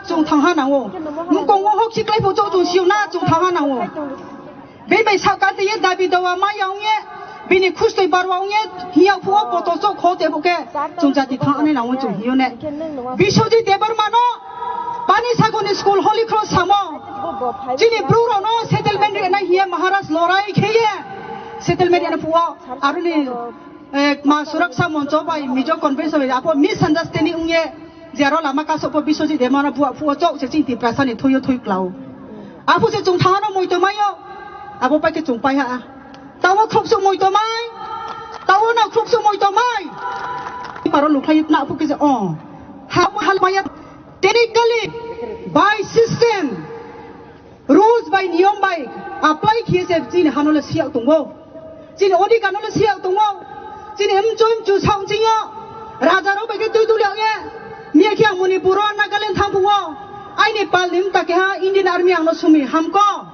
Chwng thang ha nango. Mukong wo hok siklai pho chwng chwng sio na, chwng thang ha nango. Beng bai sakate ye dabi dawa ma ya ong ye. Bini khustoi barwa ong ye. Hiya pho poto chwng kho te pho khe. Chwng jati thang ani nango chwng hiyo ne. Biswajit Debbarma no. Pani Saguni school Holy Cross samo. Chini bru rokno settlement rina hiya Maharaj lorai kheye. Settlement rina phuo aruni, eh, ma suraksa moncho bai Mizo conference bai apo misunderstanding ungye. Jero lama kaso po Biswajit Debbarma buak phuo chok se chini Tiprasa ni thoyo thoi klao. Apo se chung thano moi to mayo. Abo pai ke chung pai ha. Tawo khuk suk moi to mai. Tawo na khuk suk moi to mai. Paro lukhlai na phu ke se o. Ha mo hal maya. Technically, by system, rules by niyom by apply khiye se chini hano le siyak tongo. Chini odhikar no le siyak tongo. Chini mchoi mchu saung chingyo. Raja rok bai khe tui tuli ye. Miya khe ang Manipur o, Nagaland thang phuo. Aini pal ni mta keha Indian Army ang no sumi hamko.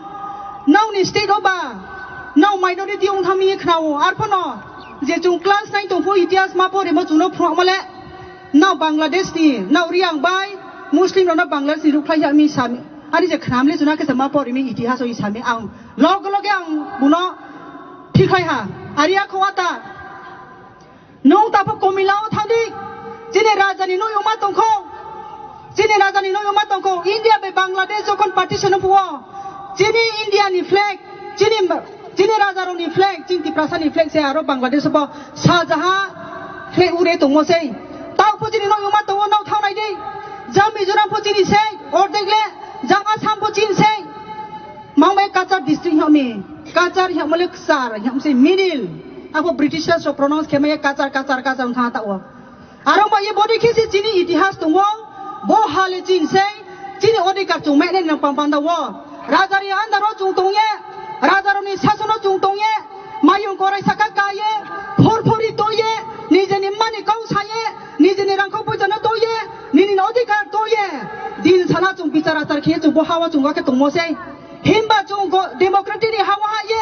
Nokni state o ba. Nok minority ong thang mi khnao. Arphono je chung class nine tong phu itihas ma pori mo chung no phwrwng male. Nao Bangladesh ni, nao Riang bai Muslim rokno Bangladesh ni rukhlai ya mi sami. Ani je khnam le juna khe ma pori mi itihas o sami ang. Log loge ang buno thikhai ha. Ari akho ata. Nung tapo Komila o thandi. Chini raja ni noi uma tongkho. Chini raja ni noi uma tongkho. India bai Bangladesh jokhon partition phuo. Chini India ni flag. Chini Chini raja rokni flag, chini Tiprasa ni flag se aro Bangladesh bo sajaha flag ure tongmo sei. Tao pho chini nok yuma tongo, nok thang nai di. Jang Mizoram pho chini sei, ordek le, jang Assam pho chini sei. Mangbai Cachar district hingmi, Cachar hingmo le Cachar hingmo sei middle. Abo British rok pronounce khe maya Cachar, Cachar, Cachar wngkha ta o. Aro ba ye body khe se chini itihas tongo, bo hale chin sei, chini odhikar chung mene nang pang panda wo. Raja ni andar o chung tong ye, raja rok ni sason o chung tong ye, mayung korai saka ka ye, phor phori to ye, nije ni mani kau sa ye, nije ni rangkho poisa no to ye, nini ni odhikar to ye. Din sana chung bichar achar khe chung bo hawa chung ga khe tongmo sei. Himba chung go-, democracy ni hawa ha ye,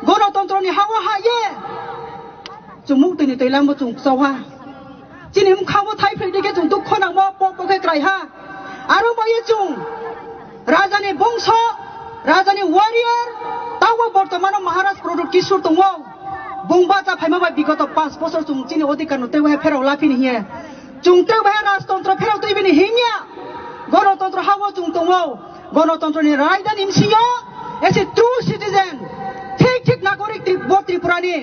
gonotontro ni hawa ha ye. Chumuk tini twilang bo chung chau ha. Chini mkha bo thai phri dikhe chung dukho nangmo, pok pok khe krai ha. Aro bo ye chung raja ni bongso, Rajani warrior, tamo bortomano Maharaj Pradyot Kishore tongo. Bung bacha phaima bai bigoto panch bosor chwng chini odhikar no teibo hai pherao laphini hiye. Chwng teibo hai rajtontro pherao twi bini himya. Gonotontro hao chwng tongo. Gonotontro ni rajdhani bsingo as a true citizen, thik thik nagorik Tri-, bo Tripura ni,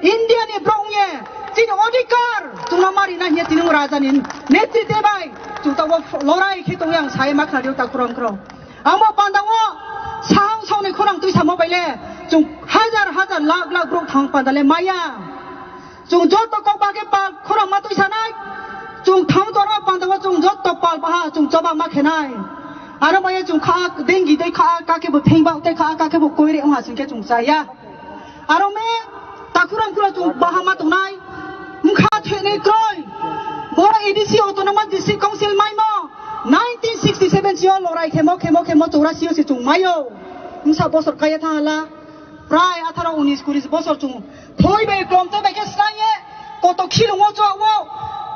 India ni borok wngye chini odhikar chwngno mari na hiye tini rajani netritwe bai chwng tabo lorai khe tongwi ang sai ma khnadi o takhurang khro. Amo pandao sahang sauni khorang twi samo baile chwng hajar hajar lakh lakh borok thang pandale maya. Chwng joto kok bagwi pal khorang ma twi sanai. Chwng thang toro pandao chwng joto pal baha chwng choba ma khenai. Aro maya chwng kha dengi dei kha kake bo thengba tei kha kake bo koire wngha chwng khe chwng chaya. Aro me takhurang khura chwng baha ma tongnai. Wngkha thene kroi. Bo A D C Autonomous District Council maimo nineteen sixty seven sio lorai khemo khemo khemo chorasi o se chwng maio. Wngsa bosor kaya thangala. Prai atharo unis kuri bosor chwng thoi bai klom tei bai khe slai ye. Koto khilungo chwa wo.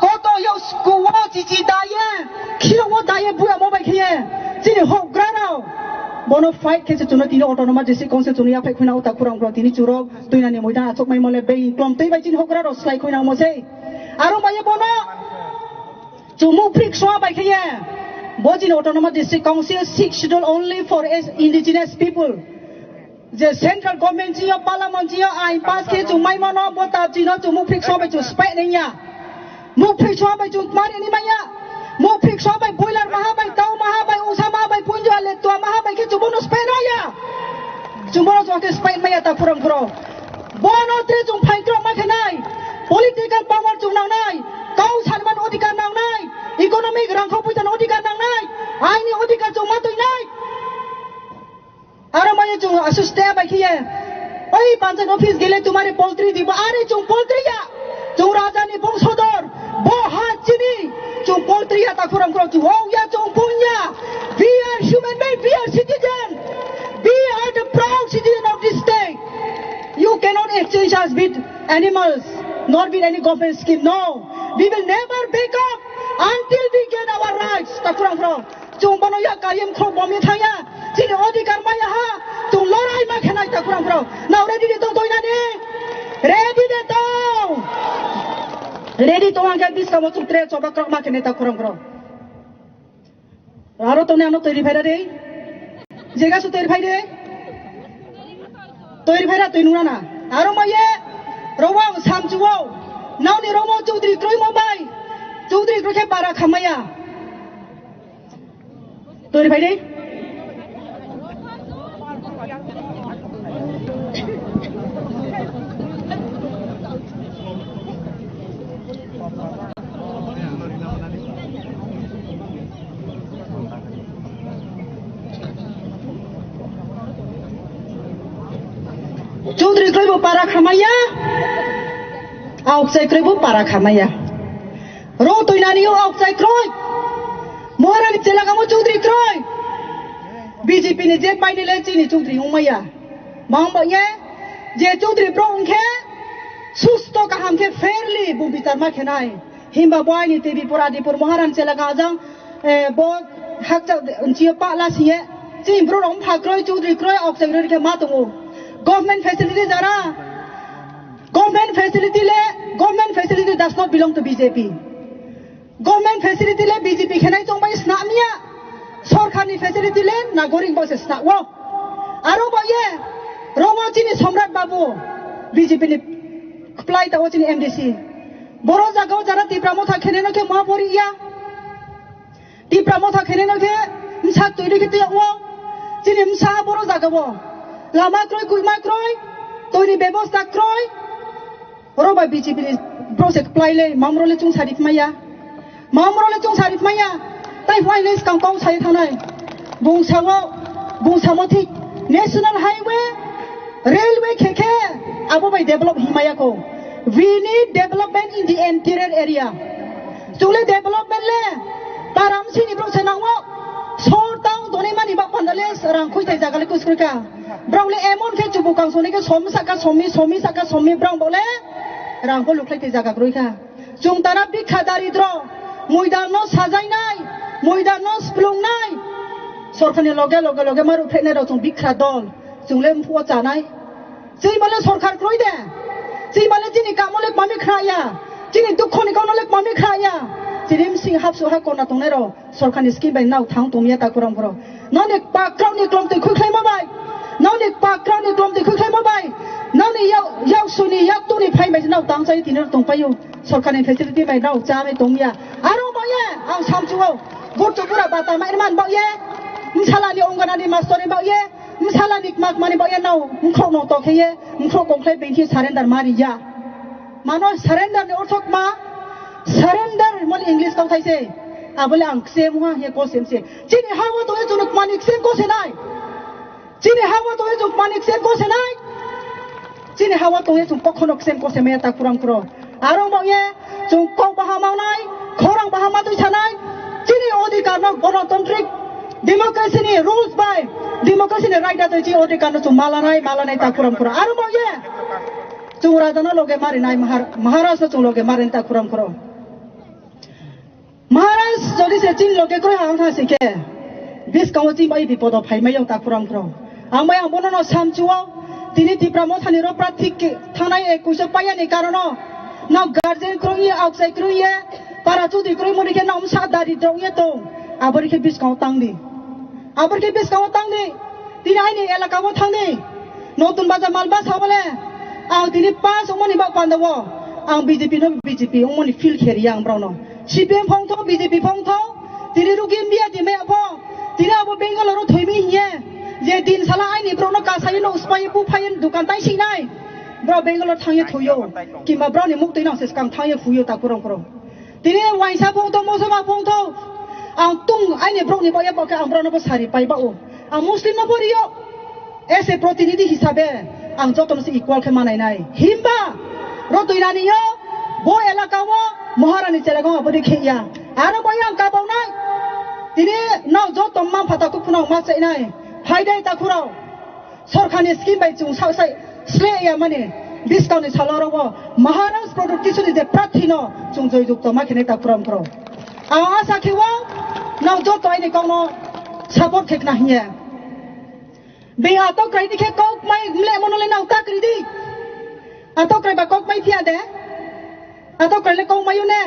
Koto yo sku wo chichi da ye. Khilungo da ye buya mo bai khe ye. Chini hok gra rao. Bono fight khe se chwngno tini Autonomous District Council chwngno yaphai khwina o takhurang khura tini chwrok. Tuinani moidan achuk mai mole bei klom tei bai chini hok gra rao slai khwina mo sei. Aro bai ye bono. Chumuk phrik swa bai khe ye. Bo chini Autonomous District Council six schedule only for as indigenous people. Je central government chiyo, parliament chiyo, ain pass khe chwng mai mano, bo ta chino chumuk phrik swa bai chwng spek neng ya. Muk phrik swa bai chwng mari ni maya. Muk phrik swa bai boiler maha bai, tau maha bai, usa maha bai, punjo ale tua maha bai khe chwng bono spek no ya. Chwng bono chwng khe spek maya ta khurang khuro. Bono tre chwng phainkrok ma khe nai. Political power chwng nang nai. Kau sanman odhikar nang nai. Economic rangkho puitan odhikar nang nai. Aini odhikar chwng ma twi nai. Aro maya chwng asus te bai khiye. Oi panchayat office gele tumare poltri dibo. Are chwng poltri ya. Chwng raja ni bongsodor. Bo ha chini. Chwng poltri ya ta khurang khurang chwng. Oh ya chwng pung ya. We are human being. We are citizen. We are the proud citizen of this state. You cannot exchange us with animals, nor with any government scheme. No. We will never back up until we get our rights. Ta khurang khurang. Chwng bono ya kayem khro bomi thaya. Chini odhikar maya ha. Chwng lorai ma khenai ta khurang khurang. Now ready de tong toinani? Ready de tong. Ready tong ang khe biskamo chwng tre choba krok ma khenai ta khurang khurang. Aro toni ano toiri phaida de. Jega su toiri phaide. Toiri phaida toi nuna na. Aro maye. Rowang samchuo. Nauni romo chudri kroi mo bai. Chudri kroi khe para khamaya. Tori phai de. Chudri kroi bo para khamaya. Auk sai kroi bo para khamaya. Ro toinani o auk chai kroi. Moharani chelagamo chudri kroi. B J P ni je paini le chini chudri ongmaya. Mang ba ye je chudri bro ongkhe susto kaham khe fairly bu bichar ma khenai. Himba bo aini T V pura Dipur Moharani chelaga ajang, eh, bo hakcha nchiyo pa la siye. Chini bro rong pha kroi chudri kroi auk chai kroi khe ma tongo. Government facility jara. Government facility le, government facility does not belong to B J P. Government facility le B J P khenai chongbai snamya. Sorkarni facility le nagorik bo se snao. Aro bo ye, romo chini Somrat Babu, B J P ni kplai tao chini M D C. Boro jaga o jara Tipra Motha kheneno khe ma pori ya. Tipra Motha kheneno khe msa twi rikhi twi o. Chini msa boro jaga bo. Lama kroi, kuima kroi, toini bebosta kroi. Oro bai B J P ni project plai le, mamro le chung sari maya. Mamro le chung sari maya. Tai huai le skang kong sai thanai. Bung sawo, bung samo thik. National Highway, Railway khe khe abo bai develop himaya ko. We need development in the interior area. Chwng le development le para msini bro se nango. Sor tang doni mani bak panda le rang khoi tai jaga le kus khoi ka. Bro le emon khe chubu kang soni khe somi saka somi, somi saka somi bro bo le rang ko luklai tai jaga kroi ka. Chwng tara bikha daridro, muidan no sajainai, muidan no splungnai. Sorkarni loge loge loge maru phenai rok chwng bikra dol, chwng le mphuo chanai. Chini bale sorkar kroi de. Chini bale chini kamo le kmami khna ya. Chini dukho ni kono le kmami khna ya. Chini msing hapsu ha kona tongnai rok sorkarni scheme bai nao thang tongya ta kurang boro. Noni pakrao ni klom twi khui khlai ma bai. Noni pakrao ni klom twi khui khlai ma bai. Noni yau, yau suni yak tuni phai bai nao tang chai tini tong payo. Sorkarni facility bai nao cha bai tongya. Aro ba ye ang samchuo. Gurtu pura bata mai man ba ye. Msala ni ongana ni master ni ba ye. Msala ni kmak mani ba ye nao. Mkhok no to khe ye. Mkhok kong khlai bengkhi surrender mari ya. Mano surrender ni orthok ma, surrender mon English kau thai se. Abole ang ksem ha he ko sem se. Chini hawa to e chunuk mani ksem ko se nai. Chini hawa to e chunuk mani ksem ko se nai. Chini hawa to e chunuk kokhono ksem ko se me ta kurang kro. Arong ba ye chung kok baha mau nai, khorang baha ma tui sanai. Chini odhikar no gonotantrik democracy ni rules bai democracy ni right da tui chi odhikar no chung malanai, malanai ta kurang kro. Arong ba ye. Chung raja no loge marinai, Mahar-, Maharaj no chung loge marinai ta kuram kuro. Maharaj jodi se chini loge kroi hang tha se khe, biskango chini bai bipodo phai mai yong ta kuram kuro. Ang bai ang bono no samchuo, tini Tipra Motha ni ro prathik khe thanai e kuiso paya ni karono, no guardian kroi ye, outside kroi ye, para chudi kroi muni khe no sa dari drong ye tong, abori khe biskango tang di. Abor khe biskango tang di, tini aini elaka o thang di. Notun Bazar Malbasa bole, ang tini pass wngmani bak panda o, ang B J P no B J P wngmani feel khe riya ang brao no. C P M phong tho, B J P phong tho, tini rugi India di maya pho, tini abo Bangalore o thoi mi hiye, je din sala aini brao no kasai no uspai bu phai dukan tai si nai. Brao Bangalore thang ye thoi yo, kimba brao ni muk twi nang se skang thang ye phu yo ta kurang kurang. Tini waisa phung tho, moso ma phung tho. Ang tung aini brok ni bagwi bokhe ang brok no bo sari pai ba o. Ang Muslim no bo rio. As a protinidhi hisabe ang joto no se equal khe manai nai. Himba ro twi nani yo bo elaka o Maharani chelago abo de khe ya. Aro bai ang kabau nai. Tini no joto ma phata kuphuna ma chai nai. Hai dai ta khurao. Sorkarni scheme bai chwng sa-, sai sle ya mani, biskang ni salo rogo Maharaj Pradyot Kishore ni je prarthi no chwng joy jukto ma khe nai ta kuram kuram. Ang asa khe o nang joto aini kok no support khe khna hinya. Be ato krai ni khe kok mai mle mono le nang ta kri di. Ato krai ba kok mai phiya de. Ato krai le kok mai ne.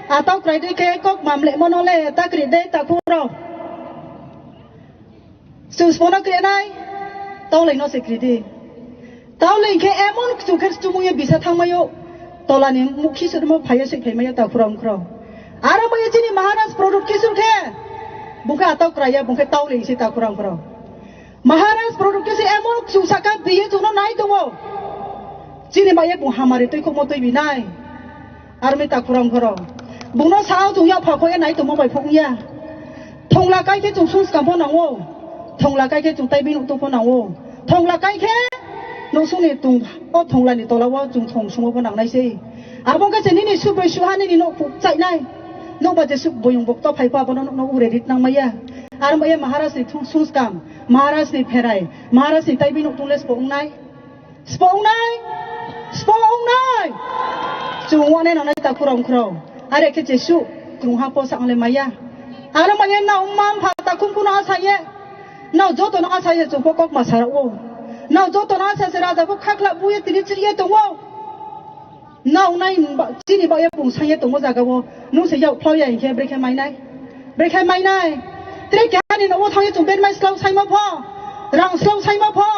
Ato krai di khe kok ma mle mono le ta kri de ta kuram. Chwng smono krenai, taulai no se kridi. Taulai khe emon chwng khe chumui bisa thangmaio, tolani mukhi sudmo phaiya sui phaimaio ta khurao khurao. Aro maio chini Maharaj Pradyot Kishore khe, bungkhe atau kraya, bungkhe taulai se ta khurao khurao. Maharaj Pradyot Kishore emon chwng saka biye chwngno nai tongo. Chini maye bung hamari twi khokmo twi binai. Armi ta khurang khoro. Bungno sao chwng ya pha khoya nai tongmo bai phung ya. Thongla kai khe chwng sung skam pho nango. Thongla kai khe chwng tai bini tung pho nango. Thongla kai khe no sung ni tung o thongla ni tola o chwng thong sumo pho nangnai sei. Abo khe se nini suk bai suha nini no chai nai. No ba je suk boyong bok to phai pha bono no ure rit nang maya. Armi ya Maharaj ni thung sung skam, Maharaj ni pherai, Maharaj ni tai bini tung les pho wngnai. Spo wngnai? Spo wngnai? Chwng wane nangnai ta khurao khurao. Are khe Jesu, chwng ha po sa ongle maya. Aro maya na umma mpha ta khum kuno asaye. Na joto no asaye chwng po kok ma sara o. Na joto no asaye raja po khakla buye tini chiriye tongo. Na wngnai ba-, chini ba ye pung saye tongo jaga o. Nung se yau phlao ya hinkhe brekhe mainai. Brekhe mainai. Tre kehani no thangye chwng bermai slao saima pho. Rang slao saima pho.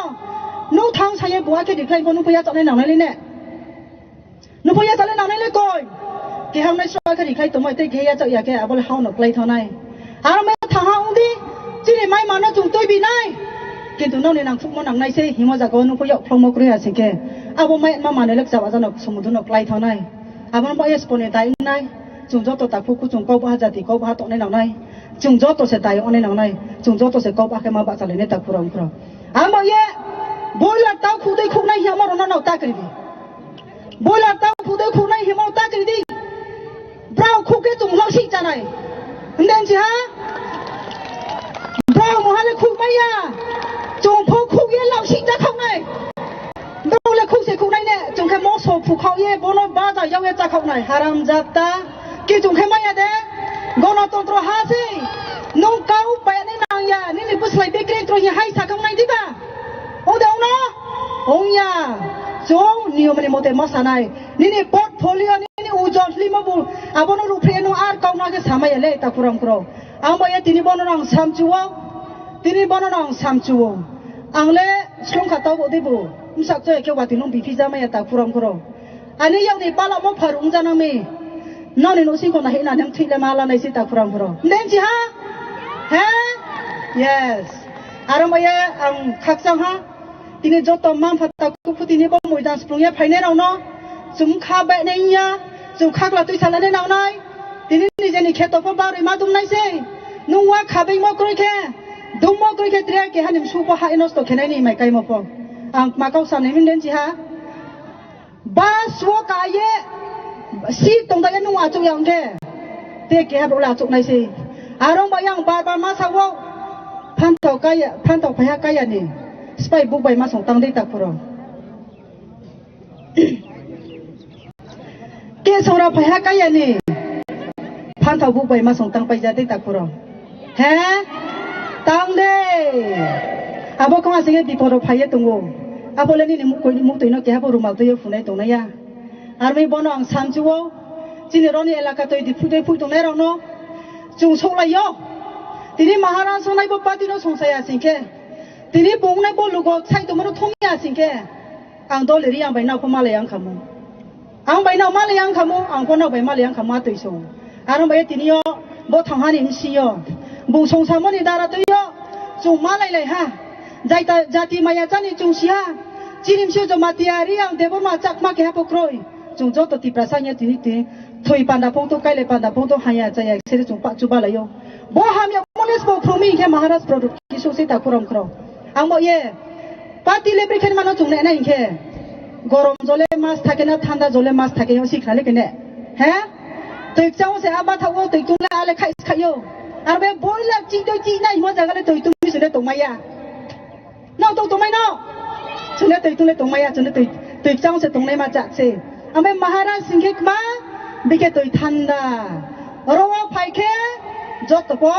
Nung thang saye buha khe dikhlai pho nung pho yachaknai nangnai le ne. Nung pho yachaknai nangnai le koi. Kehang nai sra khe dikhlai tongmai tei khe yachak ya khe abole hao no klai thanai. Aro mai thang ha ungdi. Chini mai mano chwng twi binai. Kintu noni nang thukmo nangnai se himo jaga o nung pho yau phlongmo kroi ha singkhe. Abo mai ma mano le chaba jano sumudu no klai thanai. Aboni bagwi sponi tai wngnai. Chwng joto takhuk kuchung kok baha jati kok baha tongnai nangnai. Chwng joto se tai ongnai nangnai. Chwng joto se kok baha khe ma bachalainai ta khurao khurao. Amo ye boiler tau khudui khuknai hiya moro no nau ta kri di. Boiler tau khudui khuknai hiya moro ta kri di. Brao khuk khe chwng lok sik chanai. Hwnde si ha? Brao mohale khuk maya. Chwng pho khuk ye lok sik cha khoknai. Dole khuk se khuk nai ne, chwng khe moso phukhao ye, bono baja yao ye chakhao nai, haram jata. Ki chwng khe maya de, gonotontro ha se, nung kau pai ni nang ya, nini slai bikre kroi hai sakang nai diba? Ode ono? Ongya. Chwng niyomni mote ma sanai. Nini portfolio, nini ujon lima bu abono ruphre no ar kauna ke samaya le ta kurang kro. Ang ba ya tini bono ang samchuo. Tini bono ang samchuo. Ang le slung kha tau de bu. Msak choi ke wati nung bipi jamaya ta kurang kro. Ani yakni palamo pharung janami. Noni no singko na hina nem thile mala nai si ta kurang kro. Nden ji ha? He? Yes. Arang ba ya ang khakchang ha. Tini joto manpha ta kuku tini bo moidan sprung ya phainai rok no. Chum kha bai nai ya. Chum khakla twi salai nai nang nai. Tini nijeni kheto pho barwi ma dum nai se. Nung wa khabing mo kroi khe. Dum mo kroi khe tre ke hanim su pho hai nosto khe nai ni mai kai mo pho. Ang ma kau sa nai min den ji ha. Bus o ka ye si tong da ye nung achuk yang khe. Te keha bro la achuk nai se. Arong ba yang bar bar ma sa wo. Phanthau kaya, phanthau phaiha kaya ni. Spai buk bai ma song tang dei ta khoro. Ke sora phaiha kaya ni. Phanthau buk bai ma song tang pai ja dei ta khoro. He? Tang de. Abo kama singe biporo phaiye tongo. Abo le nini muk-, muk twi no keha bo rumal twi phunai tongnai ya. Armi bono ang samchuo. Chini roni elaka twi di phutwi phui tongnai rok no. Chung soklai yo. Tini Maharaj sonai bo party no songsaya singke. Tini bongnai bo lugo sai tongmano thongya singke. Ang dol ri ang bai nao pho malai ang khamu. Ang bai nao malai ang khamu, ang pho nao bai malai ang khamu atwi song. Aro bai tini yo bo thang hani msi yo. Bung song samoni dara twi yo. Chung malai lai ha. Jaita jati maya chani chung si ha. Chini msi Jamatia ri ang Debbarma Chakma keha pho kroi. Chung joto Tiprasa nya tini tini. Thoi panda phung to, kailai panda phung to, haya chaya seri chung pa chuba lai yo. Bo hamya munis bo phrumi khe Maharaj product kisu se ta kuram kro. Ang bo ye. Party le bikhen mano chung ne na hinkhe. Gorom jole mas thake na, thanda jole mas thake, yo sikha le kene. He? Twi chang se aba thago, twi tung le ale khai khai yo. Ar be boi la chi doi chi nai mo jaga le twi tung se le tong maya. No tong tong mai no. Chune twi tung le tong maya, chune twi, twi chang se tong nai ma cha se. Ame Maharaj singkhe kma, bike twi thanda. Oro phai khe joto po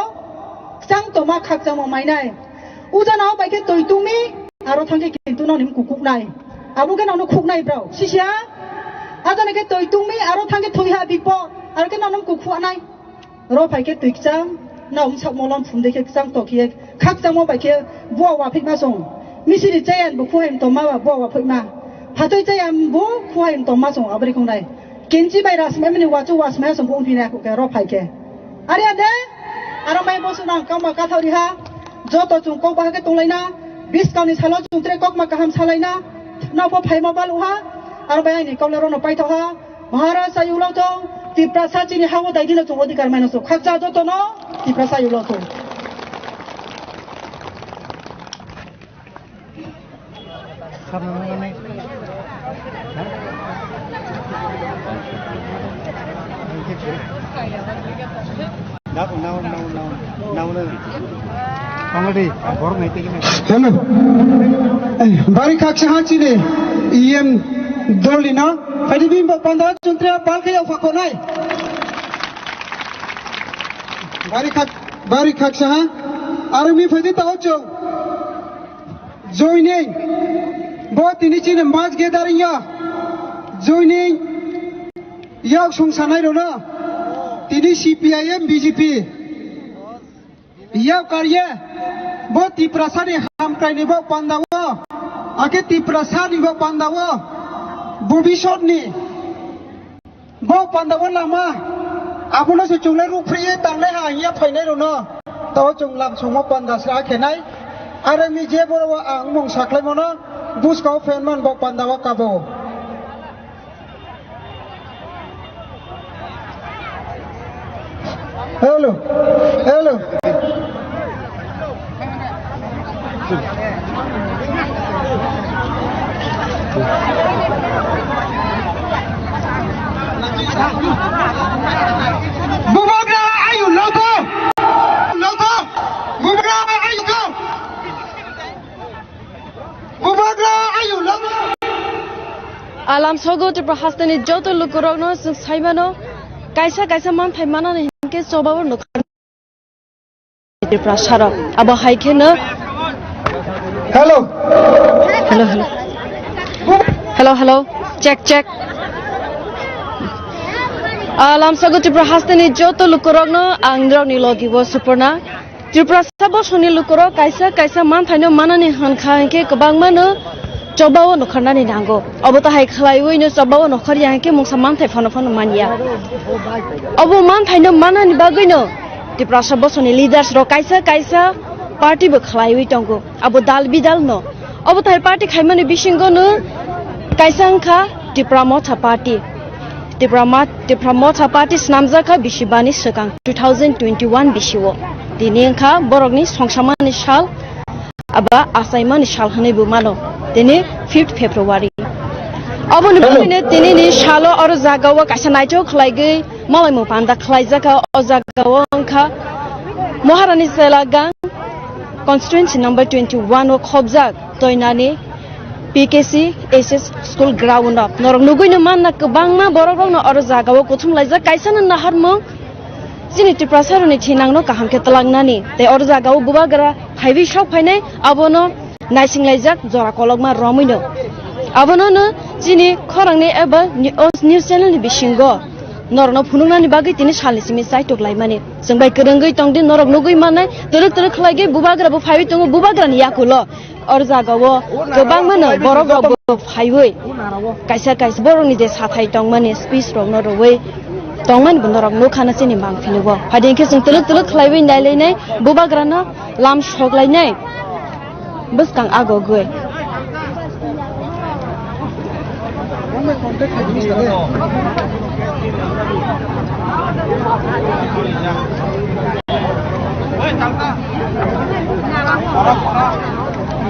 chang toma khak chang mo mai nai. Uja nao bai khe twi tungmi, aro thang khe kintu nao nim kukuk nai. Abo khe nao no khuk nai brao. Sisia? Aja nai khe twi tungmi, aro thang khe thwi ha bipo, aro khe nao nim kukuk nai. Ro phai khe twi kchang, nao sak molom phum de khe kchang to khe, khak chang mo bai khe bua wa phik ma song. Misiri chayan bu khu hai tom ma ba bua wa phik ma. Phatoi chayan bu khu hai tom ma song abri khong nai. Kinchi bai ras me mini wachu was me song phung phi nai khu khe ro phai khe. Ari ade, aro mai bo sunang kama kathau ri ha, joto chung kok bahai khe tong lai na, bis kau ni salo chung tre kok ma kaham sa lai na, nao pho phai ma balu ha, aro bai aini kok le ro no pai thok ha, Maharaj sa yulo thong, Tiprasa chini ha wo dai di no chung odhikar mai no chung, khakcha joto no, Tiprasa yulo thong. Hello. Eh, bari khaksa ha chini E M dol ni no. Phaidi bini bo panda chuntre bal khe yau phakonai. Bari khak, bari khaksa ha. Aro mi phaidi ta ocho. Joining. Bo tini chini mass gathering ya. Joining. Yak sung sanai rona. Tini C P I M B J P. Yak karye. Bo Tiprasa ni hamkrai ni bo panda wo. Ake Tiprasa ni bo panda wo. Bobisot ni. Bo panda bo lama, abono se chunglai rukphri ye tanglai ha hiya phainai rwno. Tao chung lam songmo panda sra khenai. Are mi je boro ang mung saklai mono, buskao fan man bo panda bo kabo. Hello, hello. Bubagra ayu loto! Loto! Bubagra ayu go! Bubagra ayu loto! Alam sogo Tripura hasteni joto lukurokno chwng saimano, kaisa kaisa manthai manani hinkhe chobao nukha. Tiprasa rok. Abo hai kheno Hello. Hello, hello. Hello, hello. Check, check. Ah, lamsago Tripura hasteni joto lukurokno ang nirokni logi bo Suporna. Tiprasa bosongni lukurok kaisa kaisa manthaino manani hwn kha hinkhe kwbangmano chobao nokharnani nango. Obo tahai khlaiwino chobao nokharya hinkhe mungsa manthai phano phano manya. Obo manthaino manani bagwino Tiprasa bosongni leaders rok kaisa kaisa party bo khlaiwi tongo. Abo dal bidal no. Obo tahai party khaimani bisingo no kaisa wngkha Tipra Motha Party. Tipra Ma-, Tipra Motha Party snamjak kha bisi bani swkang two thousand twenty-one bisio. Tini wngkha borokni songsamani sal aba achaimani sal hwnwi bo mano. Tini fifth February. Aboni bagwino tinini salo oro jagao kaisa naithok khlaigwi malaimung panda khlaijak kha. O jagao wngkha Maharani Sela Gang constituency number twenty-one o khobjak Toinani P K C S S school ground o. Norok nugwino manna kwbangma borok rokno oro jagao kuthum laijak. Kaisa no naharmung chini Tiprasa rokni thinangno kaham khe twlangnani. Tei oro jagao bubagra phaiwi sok phainai abono naising laijak jora kolokma romwino. Abono no chini khorangni eba ni-, o news channel ni bisingo norokno phunuknani bagwi tini salni simi chaitok laimani. Chwng bai kwrwngwi tongdi norok nugwi mannai twrwk twrwk khlaigwi bubagra bo phaiwi tongo bubagrani yakulo. Or jagao kwbangmano borok rok bo phaiwi kaisa kaisa borokni je sathai tongmani speech rokno rwwi tongmani bo norok nukha na chini mangphilugo. Phaidi hinkhe chwng twlwk twlwk khlaiwi nailainai bubagrano lam soklainai bwskang agogwi.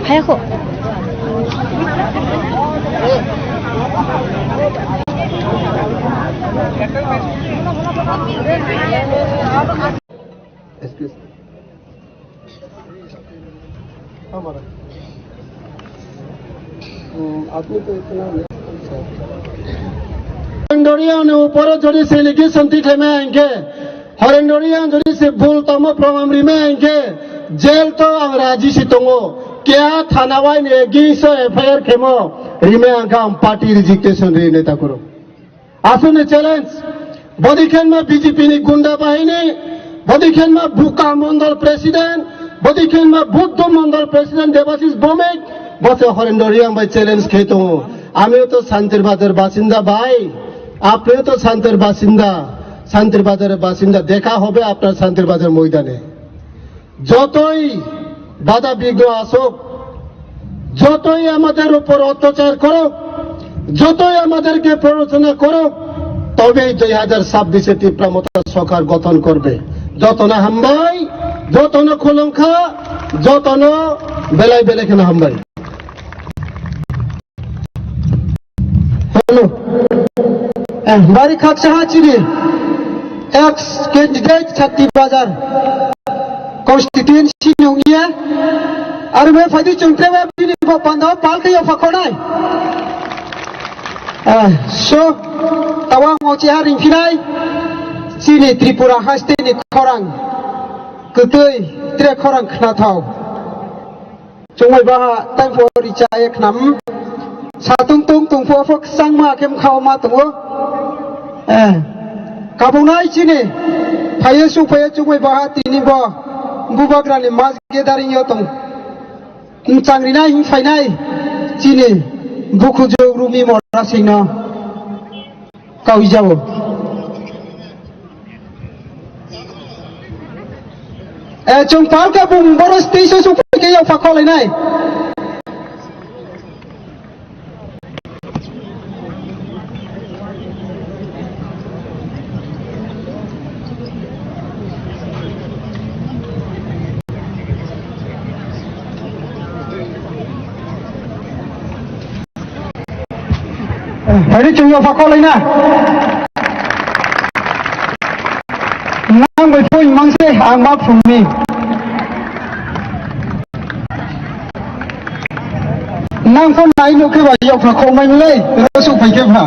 Hayakho. Excuse me. हमारा। हम्म, आदमी तो इतना नहीं। Horendorian ni upor jodi se allegation tikhlaima hinkhe, Horendorian jodi se bul tamo proman rima hinkhe, jail to ang raji si tongo. Kya thana wai ni against o F I R khemo rima hinkhe ang party resignation ri neta kuro. Aswkni challenge, bodi khenma B J P ni gunda bahini, bodi khenma Buka Mondol President, bodi khenma Buddho Mondol President Debashish Bhowmik, bose Horendorian bai challenge khe tongo. আমিও তো শান্তির বাজার বাসিন্দা ভাই, আপনিও তো শান্তির বাসিন্দা, শান্তির বাজারের বাসিন্দা, দেখা হবে আপনার শান্তির বাজার ময়দানে। যতই বাধা বিঘ্ন আসুক, যতই আমাদের উপর অত্যাচার করুক, যতই আমাদেরকে প্ররোচনা করুক, তবেই দুই হাজার ছাব্বিশে তিপ্রা মথা সরকার গঠন করবে। যতন হামবাই, যতন খোলংখা, যতন বেলাই বেলেখেন হামবাই। Hello. Eh, bari khaksa ha chini ex candidate Chatti Bazar constituency nungya. Aro me phadi chungte ba bini bo panda palke yo phakonai. Eh, so, tawang ochi ha ringphinai chini Tripura haste ni khorang kwtwi tre khorang khnathao. Chongmai baha tangpho richa ekhnam. Satung tung tungpho pho kwchangma khe mkhao ma tongo. Eh. Kabungnai chini. Phaye su phaye chongmai baha tini bo. Bubagrani mas gathering yo tong. Mchangrinai hing phainai. Chini. Bukhuju rumi mora singno. Kawijao. Eh, chwng palka bung boro stage o sukphaikhe yokpha kholainai. Hari chwng yokpha kholaina. Nang bai phone mangse ang ma phone ni. Nang phone nai nukhe bai yokpha khomai le, ro suk phai khe pha.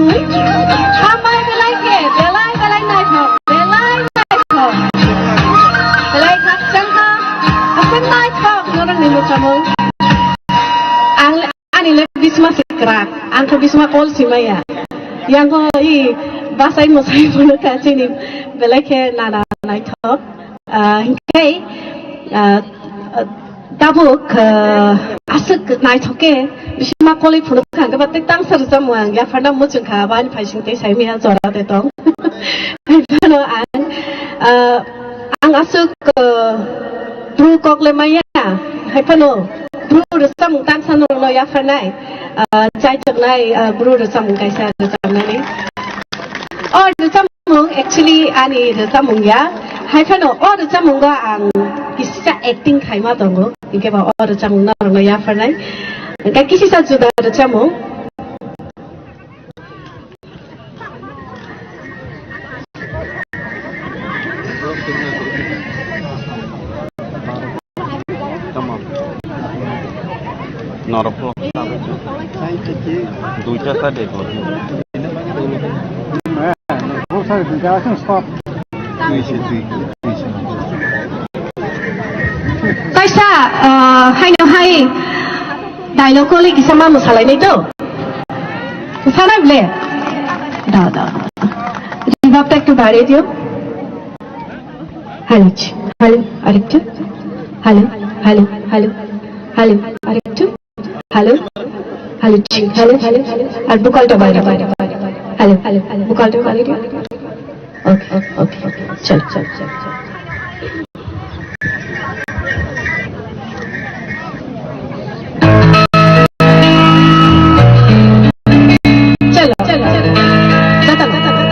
Hambai belai khe, belai, belai naithok, belai naithok. Belai khakchangkha, aswk naithok norokni mwsamung. Ang le, ani le bisma sikra, ang khe bisma kol simaya. Yang kho i basai mwsai phunukha chini belai khe nana naithok. Ah, hinkhe, ah, ah, tabuk, ah, aswk naithok khe, bisima kolwi phunukha, hwnkhe ba tei tangsa rwchapmung ang yapharna muchungkha, abani phaising tei saimaya jora de tong. Haiphano ang, ah, ang aswk, ah, bru kok le maya, haiphano bru rwchapmung tangsa norokno yapharnai, ah, chaichoknai, ah, bru rwchapmung kaisa rwchapnani. O rwchap- Mung actually ani rwchapmung ya. Haiphano o rwchapmungo ang kisa acting khaima tongo. Hinkhe ba o rwchapmung norokno yapharnai. Hwnkhe kisa juda rwchapmung. Tamam. Norok po. Duita sa de ko. Duisa, dui, duisa. Kaisa, ah, haino hai dialogue koli kisa ma mwsalainai to. Sana ble. Da, da. Reverb ta ekটু বাড়িয়ে দিও. Hello, hello, আরেকটু। Hello, hello, hello, hello, আরেকটু। Hello, hello, hello, hello। আর ভোকালটা বাইরে, বাইরে, বাইরে। Hello, hello, ভোকালটা বাইরে। Okay, okay, okay, okay। চলো, চলো, চলো, চলো। চলো, চলো, চলো।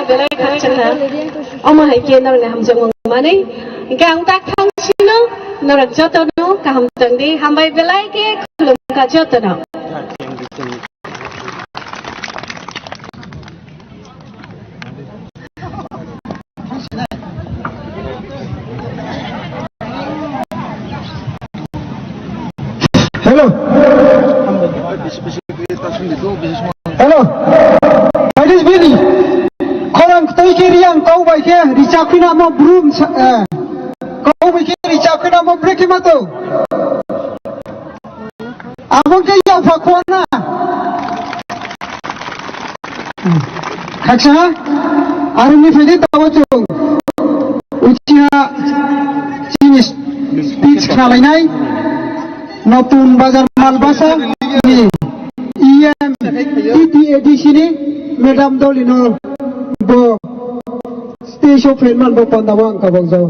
belai khakchangkha. Omo hai khe norokni hamjakmung manwi. Hwnkhe ang tak thang sino norok jotono kaham tongdi. Hambai belai khe khulumkha jotono. Hello. Hello. Hadis bini. Khorang twi khe riang kau bai khe richak phina mo brum sa-, eh, kau bai khe richak phina mo breki mato. Abang khe yapha khwana. Khaksa, aroni phaidi tawa chwng. Uchiha chini speech khnalainai. Notun Bazar Malbasa ni E M T T A D C ni Madam Dolino bo stage o phaimani bo panda o ang kabang jao.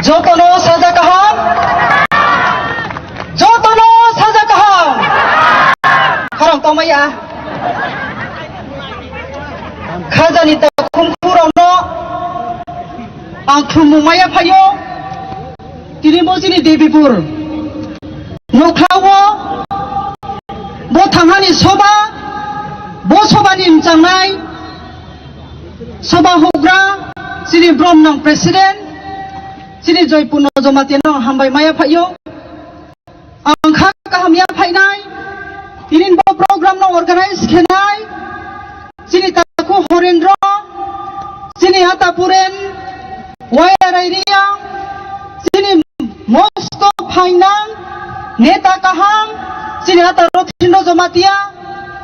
Jotono saja kaham. Jotono saja kaham. Khorang tongmaya. Khajani takhum khurokno ang khulumung maya phaio. Tini bo chini Debipur nokhlao bo thanghani soba, bo sobani mchangnai soba hugra chini Bromnang President chini Joypurno Jamatia no hambai maya phaio. Ang kha kaham ya phainai, tini bo program no organize khenai, chini takhu Horendro, chini ata Puren, Waya Rairiang, chini mosto phainang, neta kaham, chini ata Rothindro Jamatia,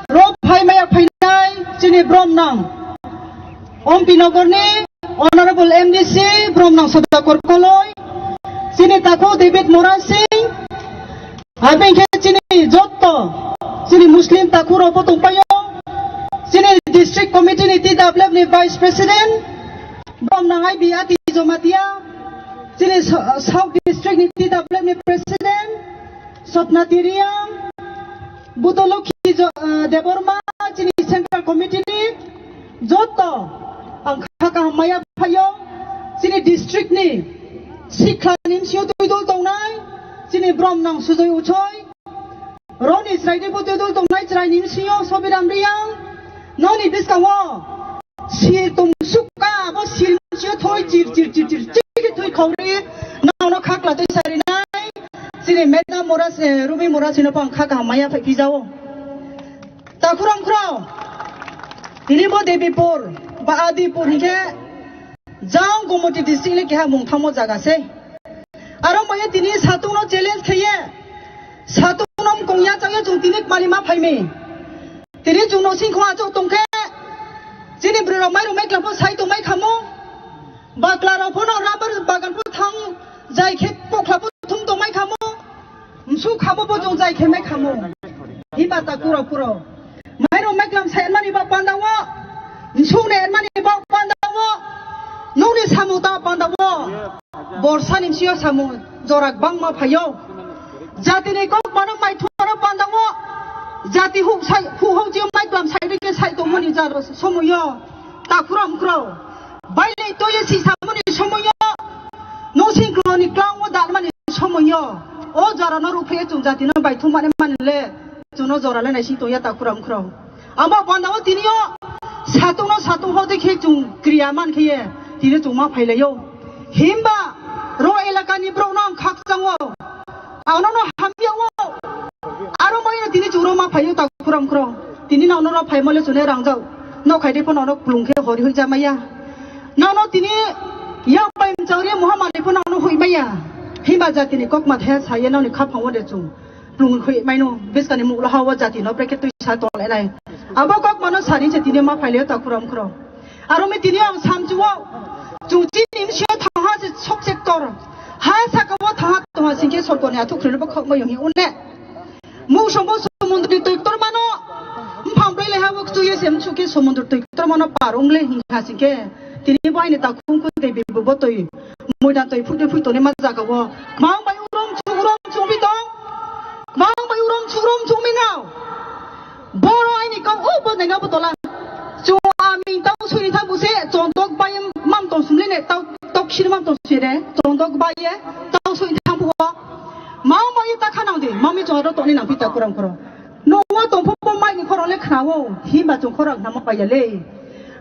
ro phai maya phainai, chini Bromnang. Ompi Nogorni Honorable M D C Bromnang Sudakor Koloi, chini takhu David Mora Singh, abeng khe chini jotto, chini Muslim takhu rok bo tongpaio, chini District Committee ni T W F ni Vice President, Bromnang I B Ati Jamatia, chini Sa-, South District ni T W F ni President, Sopna Tiriang, Budolokhi Jo-, eh, Debbarma, chini Central Committee ni, Joto ang kha kaham maya phaio, chini district ni sikla ni M C O twi dol tongnai, chini Bromnang Sujoy Uchoi, roni chwrai ni bo twi dol tongnai chwrai ni M C O Sobiram Riang, noni bwskango sil tong sukha, bo sil M C O thoi chir chir chir chir chir thoi khori, nono khakla twi sarinai, chini Medha Mora se, Ruby Mora sino pang kha kaham maya phai phijao. Takhurang khurao, tini bo Debipur ba Adipur hinkhe jang Gomoti district le keha mung thangmo jaga se. Aro maya tini satung no challenge kheye, satung no mkong ya chang ya chung tini kmani ma phaimi. Tini chung no sing khwa chok tongkhe, chini bwrwi rok mai rok mai klam pho sai tong mai khamo, bakla rok pho no rubber bagan pho thang jai khe pokla pho thum tong mai khamo. Msu khamo bo jong jai khe mai khamo. Hiba ta kuro kuro. Mairok maiklam sai mani ba panda wo. Msu ne mani ba panda wo. Nungni samu ta panda wo. Borsa ni msio samu jorak bangma phayo. Jati ni kok mano mai thoro panda wo. Jati hu sai hu ho je maiklam sai de ke sai to mani jaro somoyo. Ta kuro kuro. Bailei toye si samani somoyo, no singklo ni klang o dalmani somoyo, o jora no rukhe chung jati no baithum mani mani le, chung no jora le naising tongya ta khura mkhra. Amo banda o tini o satung no satung ho dekhe chung kriya man khe ye, tini chung ma phailayo. Himba ro elaka ni bro no ang khak chango. Ano no hamya o. Aro mai no tini churo ma phayo ta khura mkhra. Tini no no ro phai mole chune rangjao. No khai de pho no no klung khe hori hoi jamaya. Nono tini yak bai mchang ri muha mani pho nono hui maya. Himba jati ni kok ma the sa ye noni kha phang wo de chung. plung khui maino, beskani mukla hawa jati no brekhe twi sa tong lai nai. Abo kok mano sari se tini ma phaile ta khuram khuro. Aro mi tini ang samchuo, chung chini msio thangha se sok sektor. Ha saka wo thangha tongha singke sorkoni athuk khre bo khok ma yong hi une. Mung songbo sumundri twi ktor mano. Mphang bai le ha wo kchu ye se mchu ke sumundri twi ktor mano par ung le hing ha singke. Tini bo aini ta khung khung de bi bo twi. Muidan twi phuti phui toni ma jaga wo. Mang bai urom chu urom chu bi tong. Mang bai urom chu urom chu mi nao. Boro aini kau o bo nai na bo tola. Chu aming tau sui ni thabu se chondok bai mam tong sumle ne tau tok sir mam tong sire. Chondok bai ye tau sui ni thabu. Mau mau ye ta khanang di, mau mi choro toni nang pita kurang kurang. No wa tong pho pho mai ni khorang le khna wo, himba chung khorang na mo bai ya le.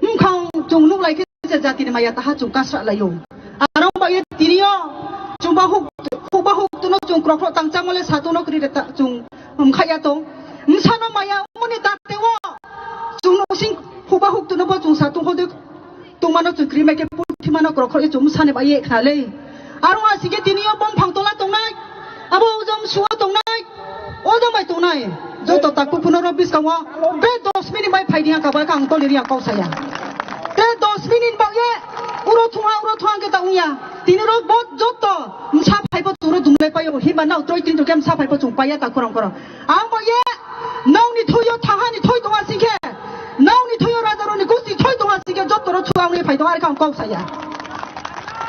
Mkhang chung nuk lai khe se jati ni maya taha chung kasra lai yo. Arong bai ye tini yo, chung ba huk, huk ba huk tuno chung krok krok tang chamo le sa tuno kri re ta chung mkha ya to. Msa no maya mo ni ta te wo. Chung no sing huk ba huk tuno bo chung sa tung ho de. Tungmano chwng kri mai khe puthi mano krok khoroknwi chwng bwsani bai ye khna le. Aro asike tini o bom phang tola tongnai, abo ujom suo tongnai, ojom bai tongnai. Joto takhuk phunuro bwskango tei dos minute bai phaidi hangka bai kang toli riya kok saya. Tei dos minute bai ye uro thungha, uro thungha khe ta wngya. Tini ro bo joto msa phaibo turo dumlai paio, himba nao troi tin khe msa phaibo chwng paiya ta khorang khorang. Ang bo ye, nokni thoyo thahani thoi tonga singkhe, nokni thoyo rajarokni gusti thoi tonga singkhe, joto ro chuangwi phai tonga, ari kang kok saya.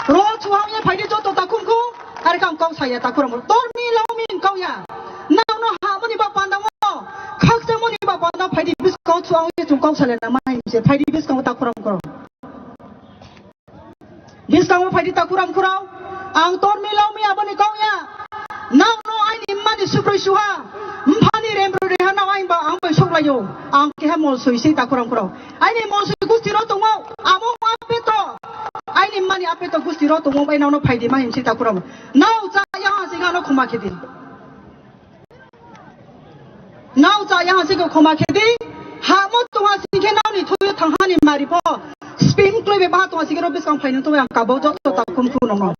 Ro chuangwi phai di joto takhum khum, ari kang kok saya takhuramo. Tormi longmi kok ya. Nokno hamoni ba pandango, khakchangmoni ba panda phai di bisko chuangwi chung kok salena mai se phai di bisko takhuram khurao. Biskango phaidi takuram khurao, ang tormi laumi aboni kok ya. Nokno aini mmani suproi suha, mphani remroi reha nao aini ba ang bai soklaio. Ang keha mol soi sei takuram khurao. Aini mol soi gusti ro tongo, amo apeto. Aini mmani apeto gusti ro tongo bai nokno phaidi ma himsi takuram. Nao cha ya ha sing ano khuma khedi. Nao cha ya ha sing khoma khedi, ha mo tong ha sing khe nao ni thoyo thang ha ni mari pho. Spin kloi be ba tong ha sing khe ro bwskang phai nung tong yang kabo joto ta kum khu nong nong.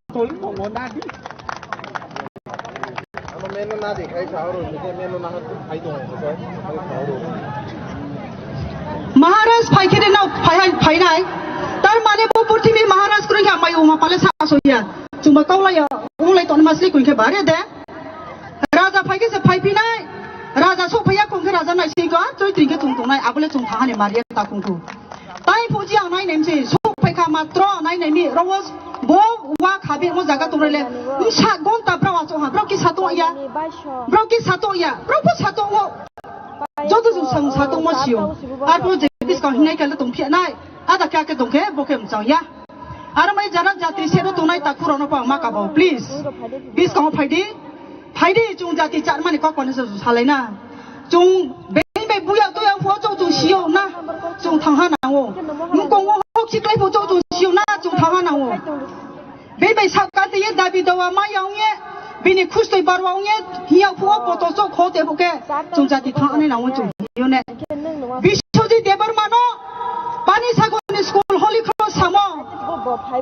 Maharaj phai khe de nao phai hai, phai nai. Tar mane bo purthimbi Maharaj kwrwng khe amai uma pale sa soya. Chungba kaulai ya, ulai ton masli kwrwng khe bare de. Raja phai khe se phai phinai. Raja sok phaiya khong khe raja nai sing ko, choi tring khe chung tongnai, abole chung thang hani maria ta khung khu. Tai phuji ang nai nem se, sok phai kha matro nai nem mi, ro wo bo wa kha bi mo jaga tong le. Msa gon ta bra wa so ha, bra ki sa to ya. Bra ki sa to ya, bra pho sa to wo. Joto jung sang sa to mo sio. Ar bo je bis ka hinai kala tong phia nai. Ada kya ke tong khe, bo khe mchang ya. Aro mai jara jatri se ro tongnai ta khurano pa ma ka bo, please. Bis ka phai di. Phaidi, chung jati chatmani kok kono se salai na. Chung beng bai buya tuya pho chung chung sio na. Chung thang ha nang o. Mukong o hok siklai pho chung chung sio na, chung thang ha nang o. Beng bai sak ka te ye dabi dawa ma ya ong ye. Bini khustoi barwa ong ye. Hiya pho poto chok kho te pho ke. Chung jati thang ani nang o chung. Yo ne. Biswajit Debbarma no pani sagoni school Holy Cross samo.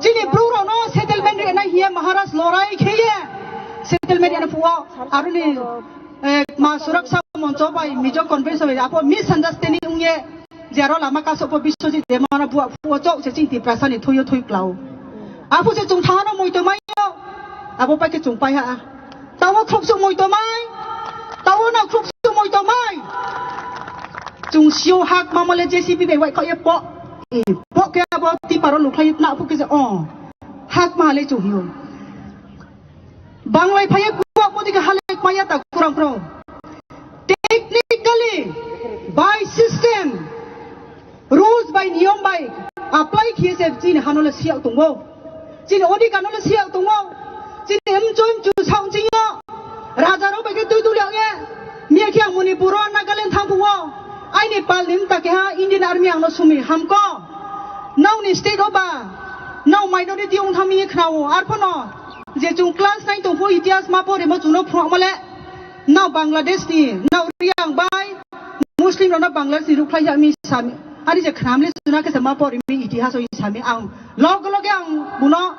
Chini bru ro no settlement re na hiya Maharaj lorai kheye. Settlement re na phuo. Aruni, eh, ma suraksa moncho bai Mizo convention bai apo misunderstanding ungye. Jaro lama kaso po Biswajit Debbarma no bua phuo chok se ching Tiprasa ni thuyo thui klau. Apo se chung thano moi to mayo. Abo pai ke chung pai ha. Tawo khopsuk moi tomai, tawo na khopsuk moi tomai. Chung sio hak mamale J C B bai wai khaye po. E, po ke abo tiparo lukhlai na phu ke je, oh. Hak male chung hiyo. Banglai phaye kuwa modi ke hale maya ta kurang kurang. Technically, by system, rules bai niyom bai apply khiye se chini hano le siyak tongo. Chini odhikar no le siyak tongo. Chini mchoi mchu saung chingyo. Raja rok bai khe tui duli ang ye. Miya khe ang Manipur o Nagaland thang phuo. Aini pal ni mta keha Indian Army ang no sumi hamko. Nokni state o ba. Nok minority ong thang mi khnao. Arphono je chung class nine tong phu itihas ma pore mo chung no phunuk mole. Nao Bangladesh ni, nao Riang bai Muslim rok no Bangladesh ni rukhlai ya mi sami. Ani je khnam le suna khe ma pori mi itihas o sami ang log loge ang buno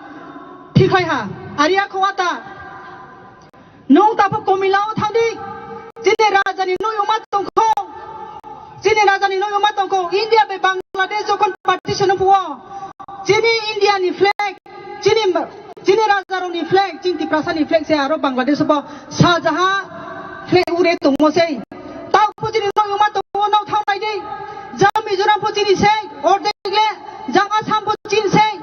thikhlai ha. Ari a khowata. Nung ta pho Komila o thang di. Chini raja ni nuyung ma tongkho. Chini raja ni nuyung ma tongkho. India bai Bangladesh jokhon partition wngphuo, chini India ni flag, chini, chini raja rok ni flag, chini Tiprasa ni flag se aro Bangladesh bo sajaha flag ure tongmo sei. Tao pho chini nuyung ma tongo, nao thang nai di. Jang Mizoram pho chini sei, ordek le, jang Assam pho chini sei.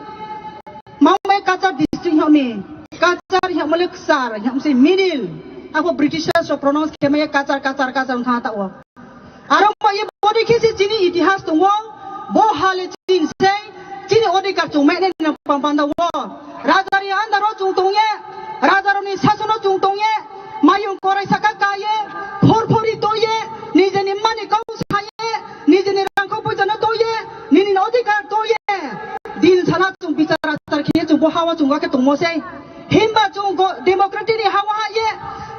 Mangbai Cachar district hwnwi, Cachar hwnmale Cachar hwnmse middle. Abo British rok pronounce khe maya Cachar, Cachar, Cachar wngkha ta o. Aro maya bodi khe se chini itihas tongo, bo hale chini sei, chini odhikar chumai nai nang pang panda o. Raja ni andaro chung tongye, raja rokni sasono chung tongye, mayung korai saka kaye, phor phori toye, nijeni mani kau saye, nijeni rangkho poisa no toye, nini odhikar toye. Din sana chung bichar achar khe chung bo hawa chung khe tongmo sei. Himba chung go-, democratic ni hawa ha ye,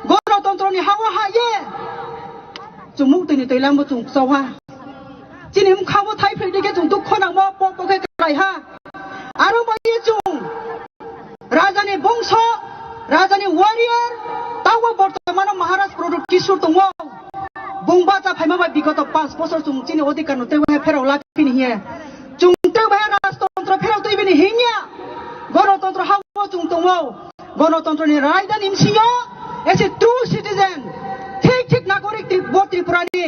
gonotontro ni hawa ha ye. Chung muk twi ni twi lambo chung chau ha. Chini mkha bo thai phri dikhe chung dukho nangmo pok pok khe krai ha. Aro bo ye chung Rajani bongso, rajani warrior, tangbo bortomano Maharaj Pradyut Kishore tongo. Bung bacha phaima bai bigoto panch bosor chwng chini odhikar no teibo pherao laphini hiye. Chwng teibo rajtontro pherao twi bini hinya. Gonotontro hao chwng tongo. Gonotontro ni rajdhani bsingyo as a true citizen. Thik thik nagorik Tri-, bo Tripura ni.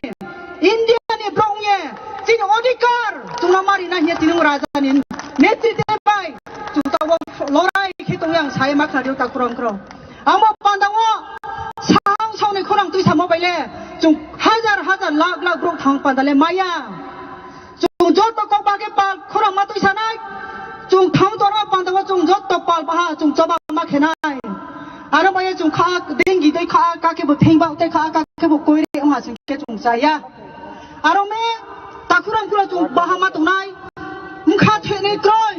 India ni borok wngye chini odhikar chwngno mari na hiya tini rajani netritwe bai chwng tabok lorai khe tongwi ang sai ma khladio takhurang khro. Amo pandao sahang songni khorang twi samo baile chwng hajar hajar lakh lakh borok thang pandale maya. Chwng joto kok bagwi pal khorang ma twi sanai. Chwng thang tongma pandao chwng joto pal baha chwng choba ma khenai. Aro maya chwng kha dengi dei kha ka khe bo thengba tei kha ka khe bo koire wngha chwng khe chwng chaya. Aro me takhurang khura chwng bahama tongnai. Mkha thene kroi.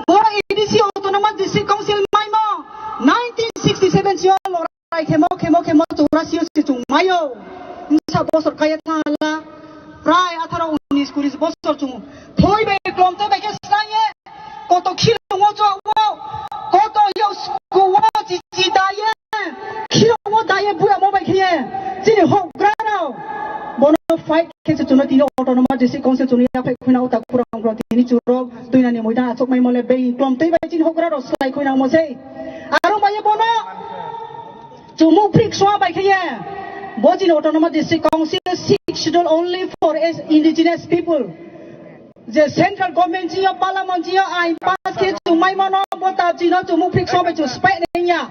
Boro A D C Autonomous District Council maimo nineteen sixty-seven sio lorai khemo khemo khemo chwng rasio se chwng maio. Msa bosor kaya thangala. Prai atharo unis kuri bosor chwng. Thoi bai klom te bai khe snaiye. Koto khilongo chwng wo. Koto yo sku wo chi chi daye. Khirokmo daye buya mo bai khiye. Chini hokgra rao. Bono fight khe se chwngno tini Autonomous District Council chwngno yaphai khwina uta khurang khurang tini chwrok tuinani moida achuk mai mole bei klom tei bai chini hokgra rao slai khwina mo sei. Aro maya bono chumuk phrik soa bai khiye. Bo chini Autonomous District Council six schedule only for as indigenous people. Je central government chini yo, parliament chini yo ain pass khe chwng mai mano, bo ta chini no chwng mukphrik song bai chwng spek nai ya.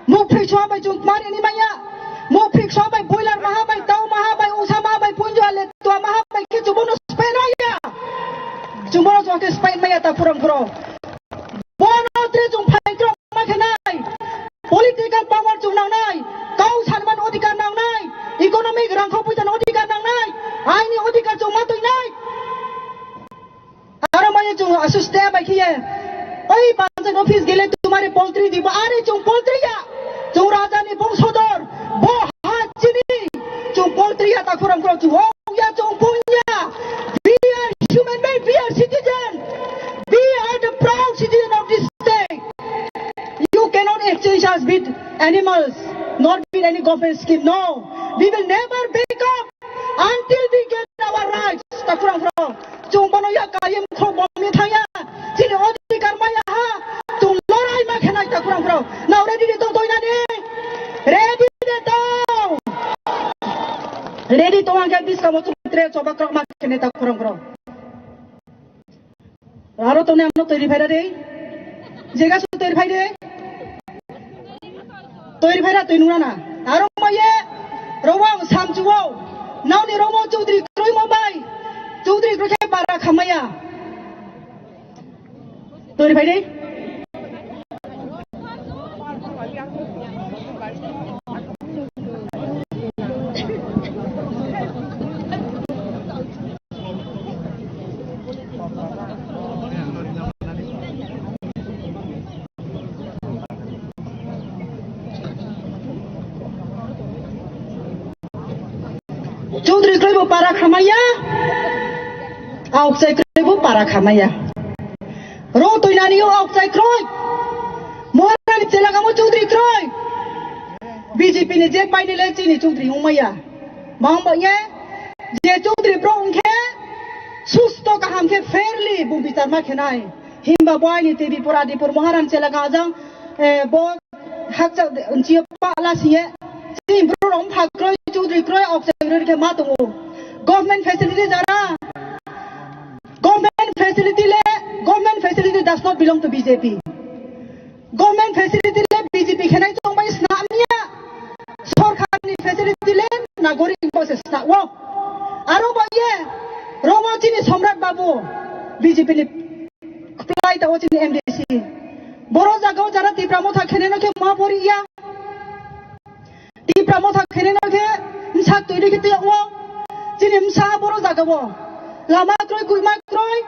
Mukphrik song bai chwng mari ni maya. Mukphrik song bai boiler maha bai, tau maha bai, usa maha bai, punjo ale tua maha bai khe chwng bono spek nai ya. Chwng bono chwng khe spek maya ta khurang khurang. Bono tre chwng phai krok ma khe nai. Political power chwng nang nai. Kau sanman odhikar nang nai. Economic rangkho puisa odhikar nang nai. Aini odhikar chwng ma twi nai. Aro maya chwng asus te bai khiye. Oi panchayat office gele tumare poultry dibo. Are chwng poultry ya. Chwng raja ni bongsodor. Bo ha chini. Chwng poultry ya ta khurang khurang chwng. Ya chwng punya. We are human being, we are citizen. We are the proud citizen of this state. You cannot exchange us with animals, not with any government scheme. No, we will never back up until we get our rights. Takhurang khurang. Chwng bono ya kayem khro bomni thaya. Chini odhikar maya ha. Chwng lorai ma khenai takhurang khurang. Now ready de tong toinani? Ready de tong? Ready tong ang khe biskamo chwng tre choba krok ma khenai takhurang khurang. Aro tongni ano twi riphaira de. Jega su twi riphai de. Twi riphaira twi nungnana. Aro maye rowang samchuo. Naoni romo chudri kroi mo bai. Chudri kroi khe para khamaya. Twi riphaidi. Chudri kroi bo para khamaya, aokchai kroi bo para khamaya. Ro toinani o aokchai kroi. Moharani chelagamo chudri kroi. B J P ni je painile chini chudri wngmaya. Mang bo ye je chudri bro wngkhe susto kaham khe fairly bo bichar ma khenai. Himba bo aini T V pura Dipur Maharani chela gajang, eh, bo hakcha nchiyo pala siye. Chini bro rom pha kroi chudri kroi ok chai roi khe ma tongo. Government facility jara. Government facility le, government facility does not belong to B J P. Government facility le B J P khenai chongbai snamya. Sorkarni facility le nagorik bo se snao. Aro bo ye, romo chini Somrat Babu, B J P ni kplai ta o chini M D C. Boro jagao jara Tipra Motha kheneno khe ma pori ya. Tipra Motha kheneno khe msak twi rikhi twi o. Chini msa boro jagao. Lama kroi, kuima kroi,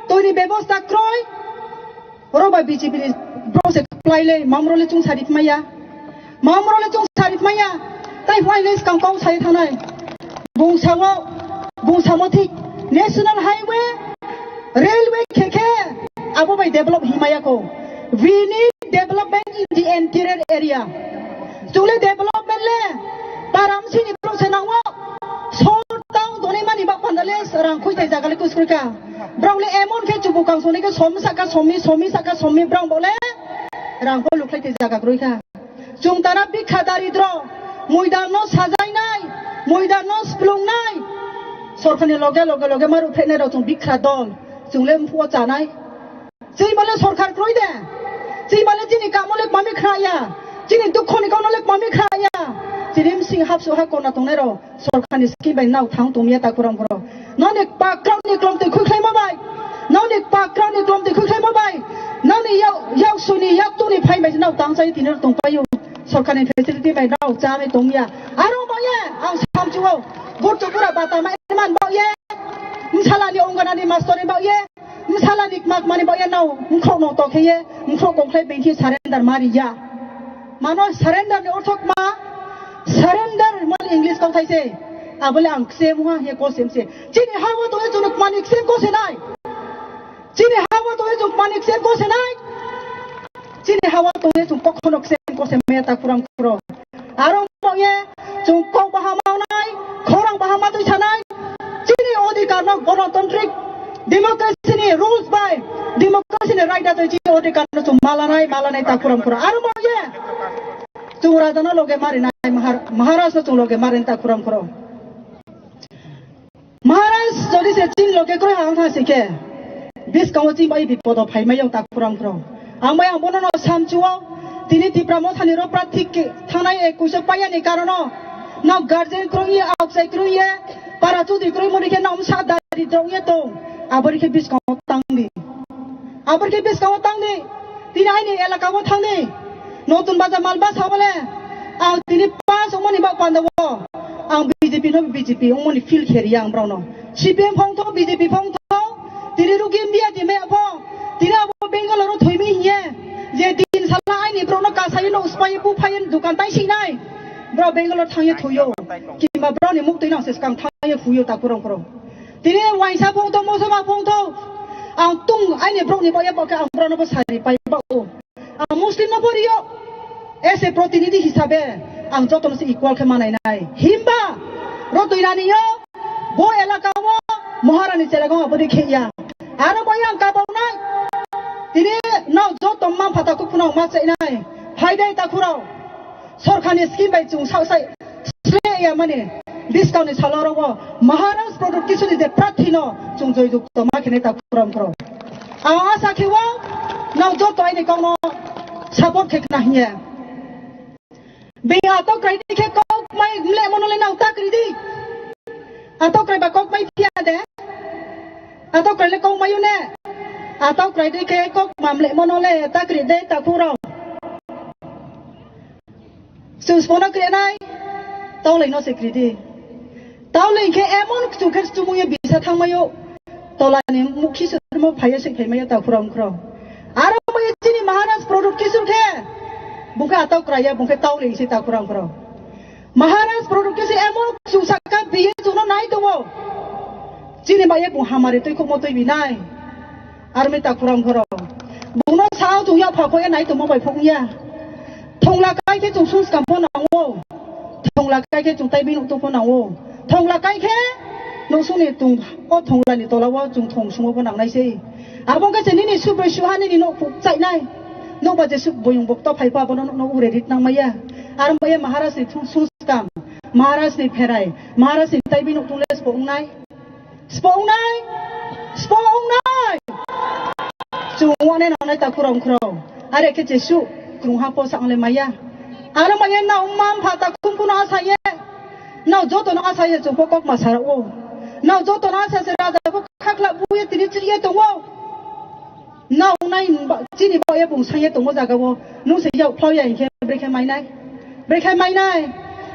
twi ni bebosta kroi. Oro ba B J P ni bro se kplai le, mamro le chung sari maya. Mamro le chung sari maya. Tai huai le skang kong sai thanai. Bung samo, bung samo thik. National Highway, railway khe khe, abo bai develop himaya ko. We need development in the interior area. Chule development le, param sini bro se nango. Sor tang doni mani bak panda le, rang khui tai jaga le kuskroi ka. Brong le emon khe chubu kang soni khe somi saka somi, somi saka somi brong bo le rang bo lukhlai te jaga kroi kha. Chwng tara bikha daridro, muidan no sajainai, muidan no splungnai. Sorkar ni loge loge loge maru phenai rok chwng bikha dol, chwng le mphuo chanai. Chini bale sorkar kroi de. Chini bale chini kamo le mami khna ya. Chini dukho ni kamo le mami khna ya. Chini msing hapsu ha kona tongnai rok. Sorkar ni scheme bai nao thang tongya ta khorang khoro. Noni pakra ni klom twi khui khlai ma bai. Noni pakra ni klom twi khui khlai ma bai. Noni yau, yau suni yak tuni phai bai nao tang chai tini tong payo. Sorkar ni facility bai nao cha ni tongya. Aro ma ye ang samchuo. Burtu bura bata ma man ba ye. Msala ni ongana ni master ni ba ye. Msala ni kmak mani ba ye nao. Mkhok no to khe ye. Mkhok kong khlai bengthi surrender mari ya. Mano surrender ni orthok ma, surrender mani English kok thai se. Abole ang ksem ha he ko sem se. Chini hawa to e chunuk mani ksem ko se nai. Chini hawa to e chunuk mani ksem ko se nai. Chini hawa to e chunuk kokhono ksem ko se me ta khorang khoro. Aro mo ye chunuk kok bahama nai, khorang bahama twi sanai. Chini odhikar no gonotantrik democracy ni rules bai democracy ni right da twi chini odhikar no chwng malanai, malanai ta khorang khoro. Aro mo ye chwng raja no loge marinai, Mahar-, Maharaj no chwng loge marinai ta khorang khoro. Maharaj jodi se chini loge kroi ang tha se khe biskango chini bai bipodo phai mai yong ta khorang khoro. Ang bai ang bono no samchuo tini Tipra Motha ni ro prathi thanai e kuisa paya ni karono. Nok guardian kroi ye, outside kroi ye, para chudri kroi mori khe nom sa dari dong ye tong. Abori khe biskango tang di. Abori khe biskango tang di. Tini aini elaka o thang di. Notun Bazar Malbasa bole. Ang tini pass ongmani bak panda o. Ang B J P no B J P ongmani feel khe ri ang brao no. C P M phong tho, B J P phong tho. Tini rugi India di me pho. Tini abo Bangalore o thoi mi hiye. Je din sala aini brao no kasai no uspai bu phayen dukan tai sinai. Bro Bangalore thangye thuyo. Kimba bro ni muk twi nang se skang thangye phuyo ta kurang kurang. Tini waisa phung tho, moso ma phung tho. Ang tung aini bro ni boya bokhe ang bro no bo sari pai ba o. Ang Muslim no bo rio. As a protinidhi hisabe ang joto no se equal khe manai nai. Himba ro twi rani yo bo elaka o Maharani chelago bo de khe ya. Aro boya ang kabau nai. Tini no joto ma phata ku phunang ma chai nai. Phai dai ta khurao. Sorkarni scheme bai chwng sa-, sai sle ya mani buskang ni salo rogo Maharaj Pradyot Kishore ni je prathi no chwng joy jukto ma khene ta khurang khurang. Ang asa khe o nang joto aini kok no support khe khna hinya. Be ato krai di khe kok mai mle mono le nang ta kri di. Ato krai ba kok mai phiya de. Ato krai le kok mai ne. Ato krai di khe kok mamle mono le ta kri de ta khurang. Chwng smono krenai, tawlai no se kridi. Tawlai khe emon kchuk khe chumung ye bisa thangmaio. Tolani mukhi se mo phaiya se phaimaio ta khurang khurang. Aro mo ye chini Maharaj Pradyot Kishore khe. Bungkhe atau kraya, bungkhe tawlai se ta khurang khurang. Maharaj Pradyot Kishore emon kchuk saka biye chuno nai tongo. Chini ba ye bung hamari twi khokmo twi binai. Army ta khurang khurang. Bungno sao chung ya phakho ye nai tongmo bai phokya. Thongla kai khe chwng sungskam pho nango. Thongla kai khe chwng tai bini utung pho nango. Thongla kai khe nusuni tung o thongla ni tola o chwng thong sumo pho nangnai sei. Abo khe se nini subroi suha nini nok phuk chainai. Nokba je suk boyong bokto phai pha bono nokno ure rit nang maya. Aro maya Maharaj ni thung sungskam, Maharaj ni pherai, Maharaj ni tai bini utung le spo wngnai. Spo wngnai? Spo wngnai? Chwng wane nangnai takhu rong khro. Are khe jesu krung ha po sa ongle maya. Aro maya na umma pha takhu kuno asa ye. Na joto no asa ye chwng po kok ma sara o. Na joto no asa se raja po khakla bu ye tini chiri ye tongo. Nong nai ba-, chini ba ya bung sanye tongo jaga o. Nung se yau phlau ya hinkhe brekhe mainai. Brekhe mainai.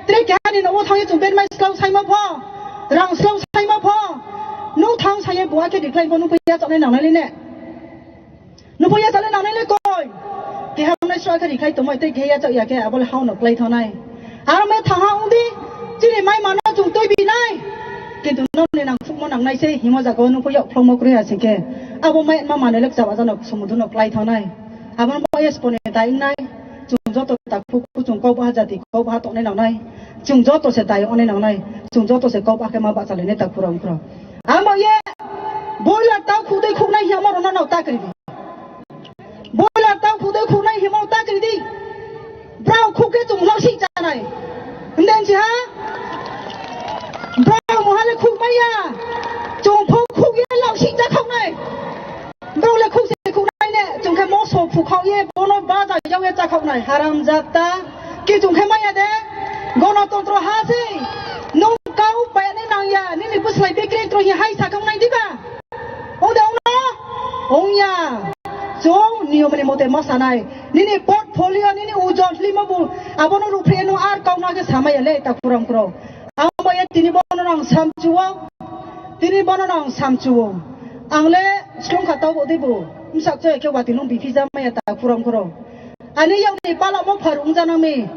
Tre keha ni nogo thangye chwng ben mai slao saima pho. Rang slao saima pho. Nung thang sanye buha khe decline pho nung pho ya chaknai nangnai le ne. Nung pho ya chaknai nangnai le koi. Keha nai swa khe decline tongmai tei keha ya chak ya khe abole hao no klai thanai. Aro me thaha ungdi, chini mai mano chwng twi binai. Kintu nokni nangkhukmo nangnai se himo jaga o nukho yok phlongmo kwrwi asing khe. Abo mai ma manwi lek chaba jano sumudhuno klai thangnai. Abono bo yes pone dai wngnai. Chwng joto takhuk kuchung kok baha jati kok baha tongnai nangnai. Chwng joto se dai ongnai nangnai. Chwng joto se kok baha khe ma bachalainai takhura ungkhura. Amo ye boiler tau khudui khuknai hiya moro no nok ta kwrwi di. Boiler tau khudui khuknai himo ta kwrwi di. Brao khuk khe chwng lok sih chanai. Hwnde nsi ha? Brao mohale khuk maya. Chwng pho khuk ye lok sih cha khoknai. Brao le khuk se khuknai ne. Chwng khe moso phukhok ye bono baja yau ye cha khoknai. Haram jata. Ki chwng khe maya de. Gonotontro ha se. Nung kau bayani nang ya. Nini bwslai bikri tro hi hai sa khoknai diba? Ongde ongno? Ongya. Chwng niyomni mote ma sanai. Nini portfolio, nini ujon limo bu abono ruphe no ar kauna khe samaya le ta kurang kuro. Ang baya tini bono nang samchuo. Tini bono nang samchuo. Ang le slung kha tau bo dibo. Msak choi khe wati nung biphija maya ta kurang kuro. Ani yakni palamo pharu wngjanami.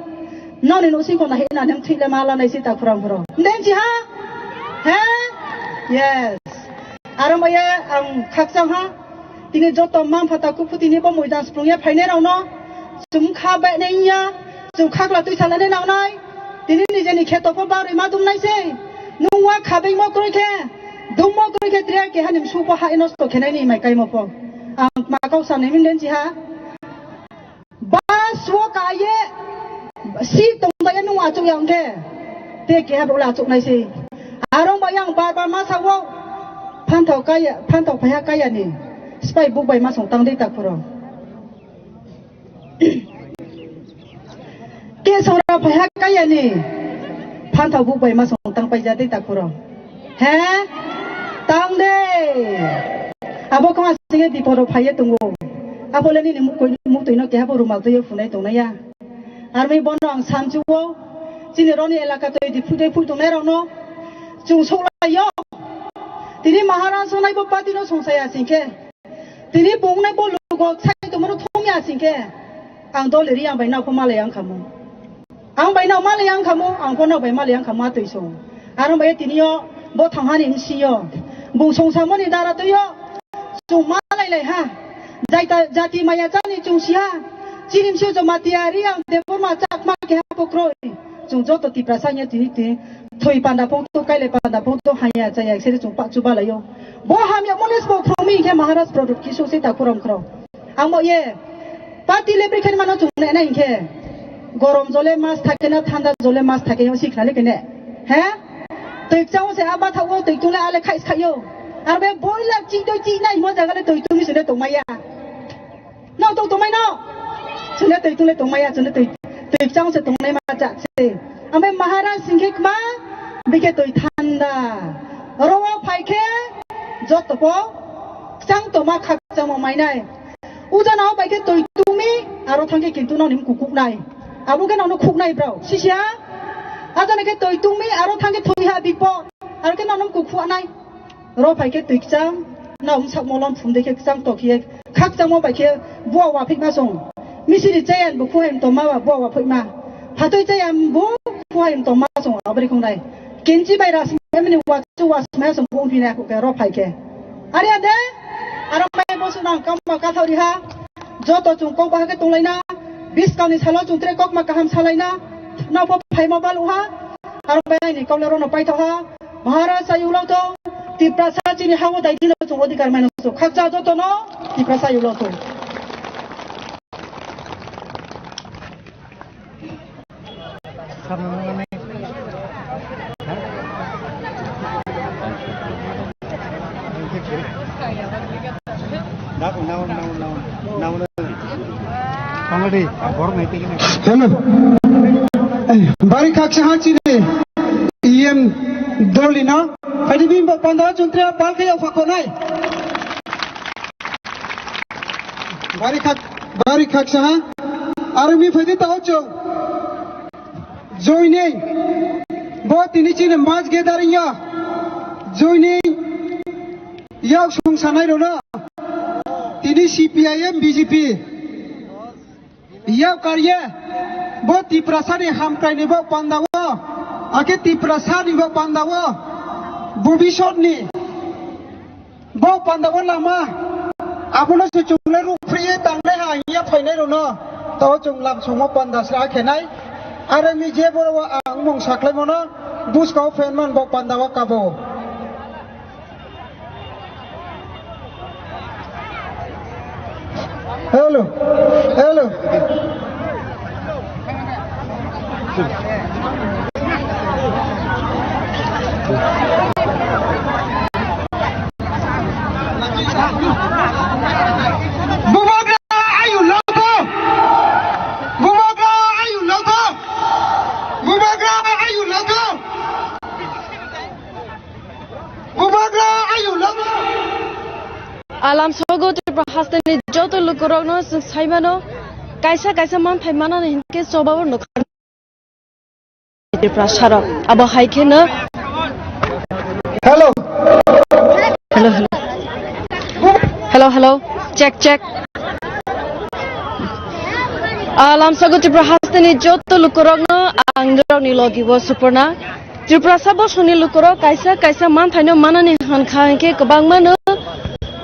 Nokni noksingo nahina nem thwile ma lanai si takhurang phoro. Ndensi ha? He? Yes. Aro maya ang khakchang ha. Tini joto mang phata kuphutini bo moidan sprungya phainai rokno. Chwng kha bai nai ya. Chwng khakla twi salani nangnai. Tini nijeni kheto pho barwi ma dumnai se. Nung wa khabai mo kroi khe. Dum mo kroi khe tre ke hanim su pho ha ino sto khenai ni mai kai mo pho. Ang ma kau sa nai min densi ha. Bus o ka ye seat tong ba ye nung achuk ya hwnkhe. Te keha bo le achuk nai se. Arong ba yang bar bar ma sa o. Phanthok kaya, phanthok phaiha kaya ni. Sipai buk bai ma song tang dei ta khoro. Ke sora phaiha kaya ni. Phanthok buk bai ma song tang pai ja dei ta khoro. He? Tang de. Abo kama singe biporo phaiye tongo. Abo le nini mukoi, muktoi no keha bo rumal toyo phunai tongnai ya. Armi bono ang samchuo. Chini roni elaka toi di phudai phui tongnai rok no. Chung soklayo. Tini Maharaj sonai bo party no songsaya singke. Tini bungnai bo lugo sai tongmano thongya singke. Ang dol ri ang bai nao pho malai ang khamu. Ang bai nao malai ang khamu, ang pho nao bai malai ang khamu atwi song. Aro bai tini yo bo thanghani msi yo. Bung songsamoni dara to yo. Chung malai lai ha. Jaita, jati maya chani chung si ha. Chini msi yo Jamatia, Riang, Debbarma, Chakma keha pho kroi. Chung joto Tiprasa ya tini tini. Thoi panda phung to, kaile panda phung to, haya chaya seri chung pa chuba layo. Bo hamya moles bo phrumi khe Maharaj product kisu se ta kuram khro. Ang mo ye. Party le bri khen mano chung ne na hinkhe. Gorom jole mas thake na, thanda jole mas thake, yo sikna le kene. He? Twi chang se aba thago, twi tung le ale khais khayo. Ar be boila chi do chi nai mo jaga le twi tung se ne tong maya. No tong tong mai no. Chune twi tung le tong maya, chune twi, twi chang se tong nai ma cha se. Ambe Maharaj singkhe kma, bikhe twi thanda. Oro phai khe joto po chang toma khak chang mo mai nai. Uja nao bai khe twi tumi, aro thang khe kintu nao nim kukuk nai. Abo khe nao no khuk nai brao. Sisia? Aja ne khe twi tumi, aro thang khe thwi ha bipo. Aro khe nao no kukuk nai. Ro phai khe twi kchang, nao wngsak molom phum de khe kchang tok khe, khakchangmo bai khe bua waphikma song. Misiri chayang bo khuhaim tongma ba bua waphikma. Phatoi chayang bo khuhaim tongma song abri khongnai. Kenchi bai ras emni wachu wasmaya song bo wngphina khe ro phai khe. Ari ade, aro mai bo sunang kama kathau riha. Joto chung kok baha khe tonglaina. Biskang ni salo chwng tre kokma kaham salaina, nokho phaima baluha, aro bai aini kaula rono paithoha, Maharaj ayulo to, Tiprasa chini hago daidi no chwng odhikar mano chwng khakcha joto no, Tiprasa ayulo to. Hello. Bari khaksa ha chini E M doli no. Phaidi bini bo panda chuntre pal khe yau phakonai. Bari khak, bari khaksa ha. Aro mi phaidi tao chong. Joining. Bo tini chini mass gathering ya. Joining. Yak song sanai rona. Tini C P I M B J P. Yak karye. Bo Tiprasa ni hamkrai ni bo panda wo. Ake Tiprasa ni bo panda wo. Bobisot ni. Bo panda bo lama, abono se chwng le rukphri ye tangnai ha hiya phainai rwno. To chwng lam songmo panda sra khenai. Are mi je boro ang mung saklai mono, buskao phen man bo panda o kabo. Hello, hello. Bubagra ayu logo. Bubagra ayu logo. Bubagra ayu logo. Bubagra ayu logo. Alam sogo Tripura hasteni joto lukurokno chwng saimano, kaisa kaisa manthai manani hinkhe chobao nukha Tripura sarok. Abo hai kheno Hello. Hello, hello. Hello, hello. Check, check. Alam sogo Tripura hasteni joto lukurokno ang nirokni logi bo Suporna. Tiprasa bosongni lukurok kaisa kaisa manthaino manani hwn kha hinkhe kwbangmano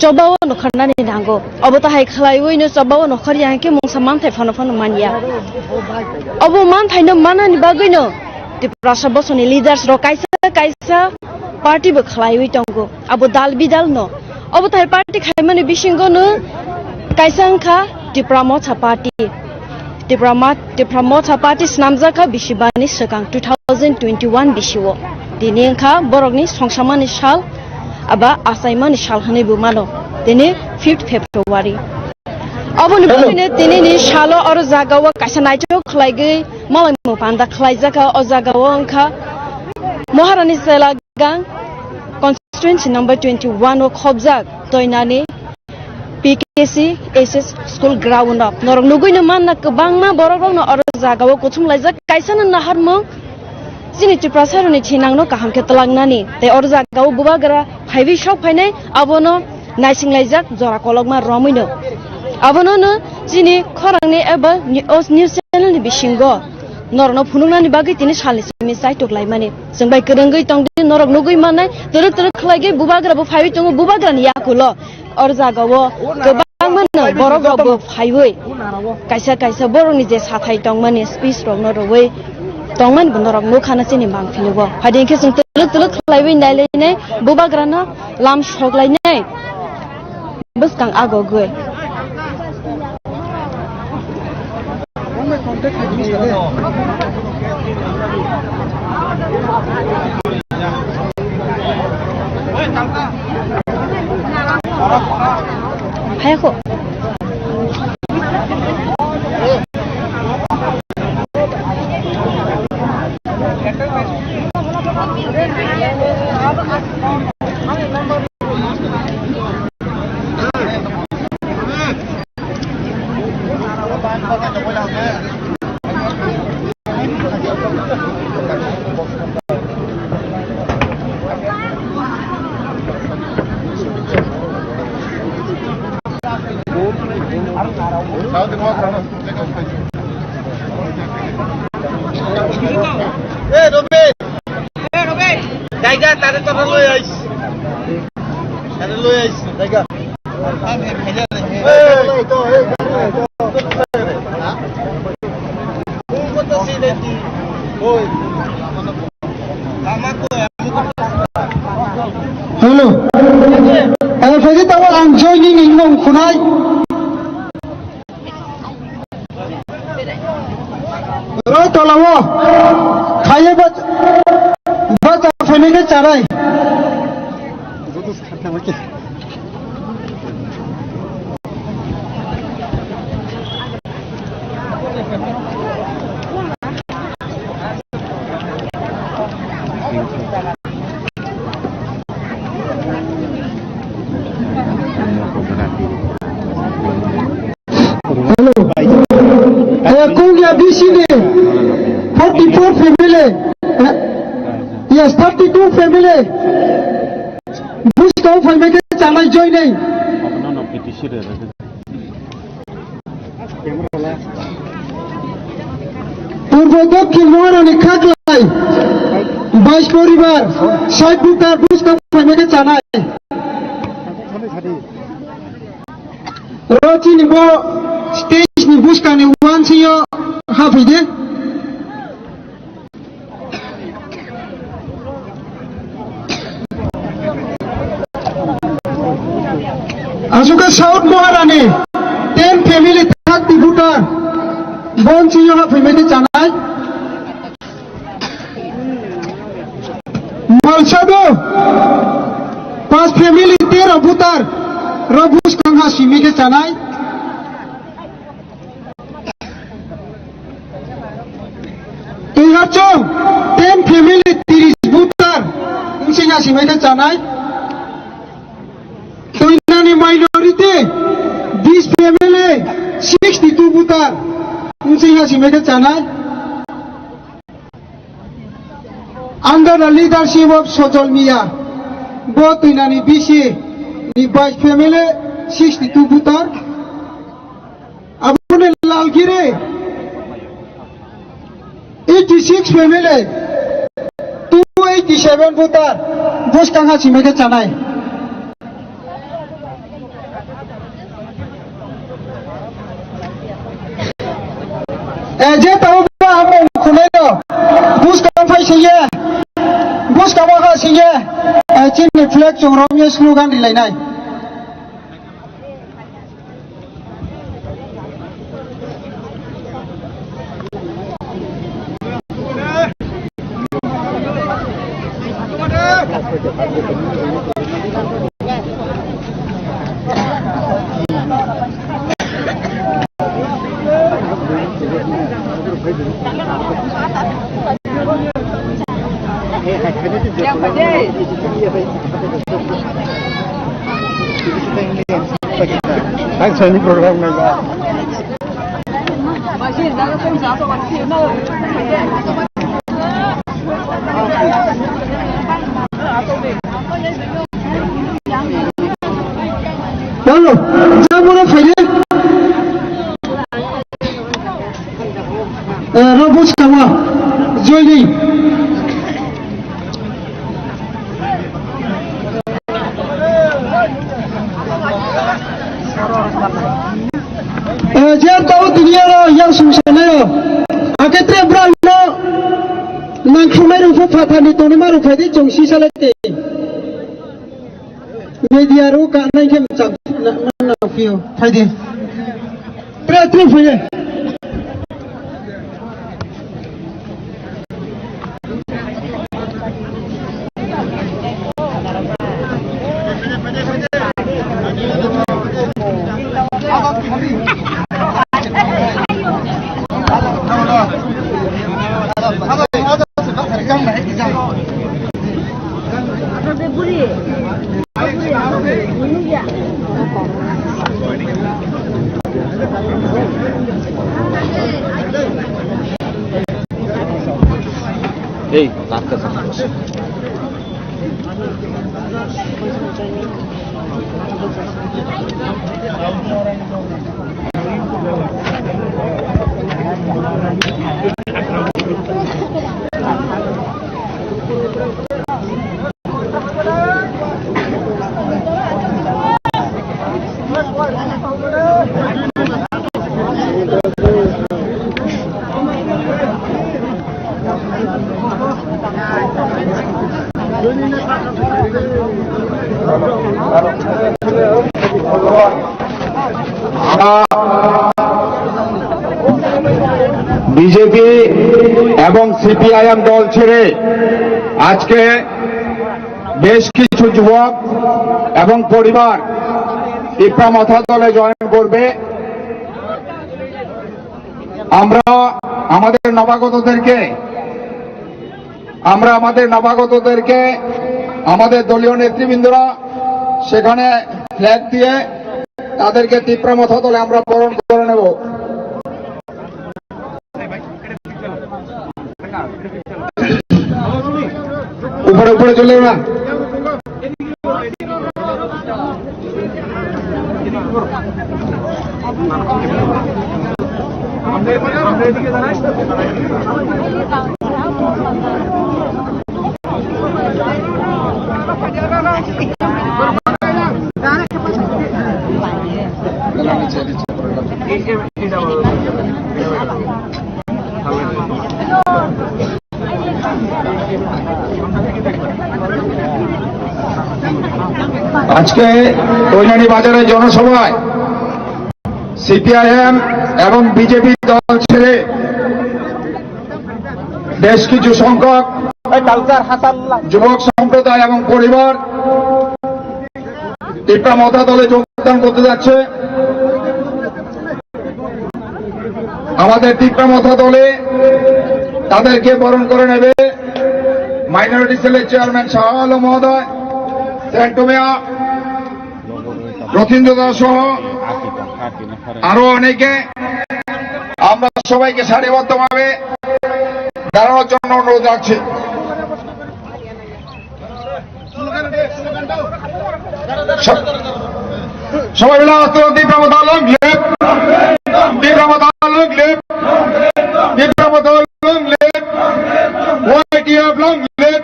chobao nokharnani nango. Obo tahai khlaiwino chobao nokhar ya hinkhe mungsa manthai phano phano man ya. Obo manthaino manani bagwino Tiprasa bosongni leaders rok kaisa kaisa party bo khlaiwi tongo. Abo dal bidal no. Obo thai party khaimani bisingo no kaisa wngkha Tipra Motha Party. Tipra Ma-, Tipra Motha Party snamjak kha bisi bani swkang two thousand twenty-one bisio. Tini wngkha borokni songsamani sal aba achaimani sal hwnwi bo mano. Tini fifth February. Oboni bagwino tinini salo oro jagao kaisa naithok khlaigwi malai mupanda khlaijak kha. O jagao wngkha Maharani Sela Gang constituency number twenty-one o khobjak Toinani P K C S S school ground o norok nugwino manna kwbangma borok rokno oro jagao kuthum laijak. Kaisa no naharmung chini Tiprasa rokni thinangno kaham khe twlaknani tei oro jagao bubagra phaiwi sok phainai abono naising laijak jora kolokma romwino. Abono no chini khorangni eba ni-, o news channel ni bisingo norokno phunuknani bagwi tini salni simi chaitok laimani. Chwng bai kwrwngwi tongdi, norok nugwi mannai, twrwk twrwk khlaigwi bubagra bo phaiwi tongo, bubagrani yakulo. Or jagao kwbangmano borok rok bo phaiwi kaisa kaisa borokni je sathai tongmani speech rokno rwwi tongmani bo norok nukha na chini mangphilugo. Phaidi hinkhe chwng twlwk twlwk khlaiwi nailainai bubagrano lam soklainai bwskang agogwi. Hayakho. Hey, Robin! Hey, Robin! Daiga, tare tore loi ais. Tare loi ais, daiga. Hey, hey, hey, hey. Ha? Hello. Eh, phaidi tamo ang joining ni mung khunai. Ro tolao. Khaye ba, ba ta phaini ke charai. Hello. Eh, Kungya B C ni forty-four family. Eh, yes, thirty-two family. Buskang phaimai khe chanai joinai. Purbo Dokhin Moharani Khaklai bais poribar sait butar buskang phaimai khe chanai. Ro chini bo stage ni buskang ni uansingo haphaide. Aswk khe South Moharani ten family thirty voter bonsi yona phaimani chanai. Malsado pas family tero voter ro buskang ha simi khe chanai. Twiharchong ten family tiris voter wngsi ya simi khe chanai. Twinani minority bis family sixty-two voter wngsi ya simi khe chanai. Under the leadership of Sojol Mia, bo Twinani B C ni vice family sixty-two voter. Aboni Lalgiri eighty-six family, two eighty-seven voter, buskang ha simi khe chanai. Eh, je tamo ba amung khunai no, buskang phai singye, buskang ha singye, eh, chini flag chungrom ye slogan rilainai. Ang sani program nai ba. Hello, jamura phaidi. Eh, Rabu Chama, joining. Eh, jer tau dunia lo yang sungsana yo. Ake tre brang no nang khumai rung phu phathani toni ma rung phaidi chong si salai te. Media ro ka nai khe mchang na, na, na, phio. Phaidi. Tre, tre, phaidi. Ei, tak ka sa. আমরা বিজেপি এবং সিপিআইএম দল ছেড়ে আজকে বেশ কিছু যুবক এবং পরিবার তিপ্রা মথা দলে জয়েন করবে। আমরা আমাদের নবাগতদেরকে আমরা আমাদের নবাগতদেরকে আমাদের দলীয় নেতৃবৃন্দরা সেখানে ফ্ল্যাগ দিয়ে তাদেরকে তিপ্রা মথা দলে আমরা বরণ করে নেব। উপরে উপরে চলে না। আজকে কৈনানি বাজারে জনসভায় সিপিআইএম এবং বিজেপি দল ছেড়ে বেশ কিছু সংখ্যক যুবক সম্প্রদায় এবং পরিবার তিপ্রা মথা দলে যোগদান করতে যাচ্ছে। আমাদের তিপ্রা মথা দলে তাদেরকে বরণ করে নেবে মাইনরিটি সেলের চেয়ারম্যান শাহ আলম মহোদয়, সেন্টু মিয়া, রথীন্দ্র দাস সহ আরো অনেকে। আমরা সবাইকে সারিবদ্ধভাবে দাঁড়ানোর জন্য অনুরোধ রাখছি। স-, সবাই মিলে আস্তে আস্তে তিপ্রা মথা long live, তিপ্রা মথা long live, তিপ্রা মথা long live, YTF long live,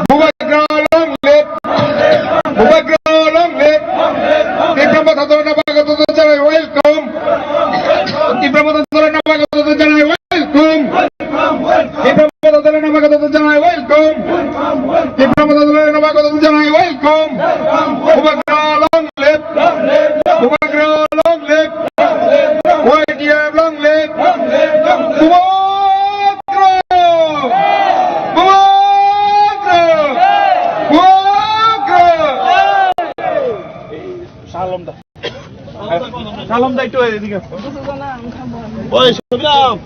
বুবাগ্রা long live, বুবাগ্রা long live, তিপ্রা মথা দলের নবাগতদের জানাই welcome, তিপ্রা মথা দলের নবাগতদের জানাই welcome। তিপ্রা মথা দলের নবাগতদের জানাই welcome। তিপ্রা মথা দলের নবাগতদের জানাই welcome। বুবাগ্রা long live। বুবাগ্রা long live। YTF long live। বুবাগ্রা। বুবাগ্রা। বুবাগ্রা। সালম দা একটু এদিকে। ওই, সবিরাম।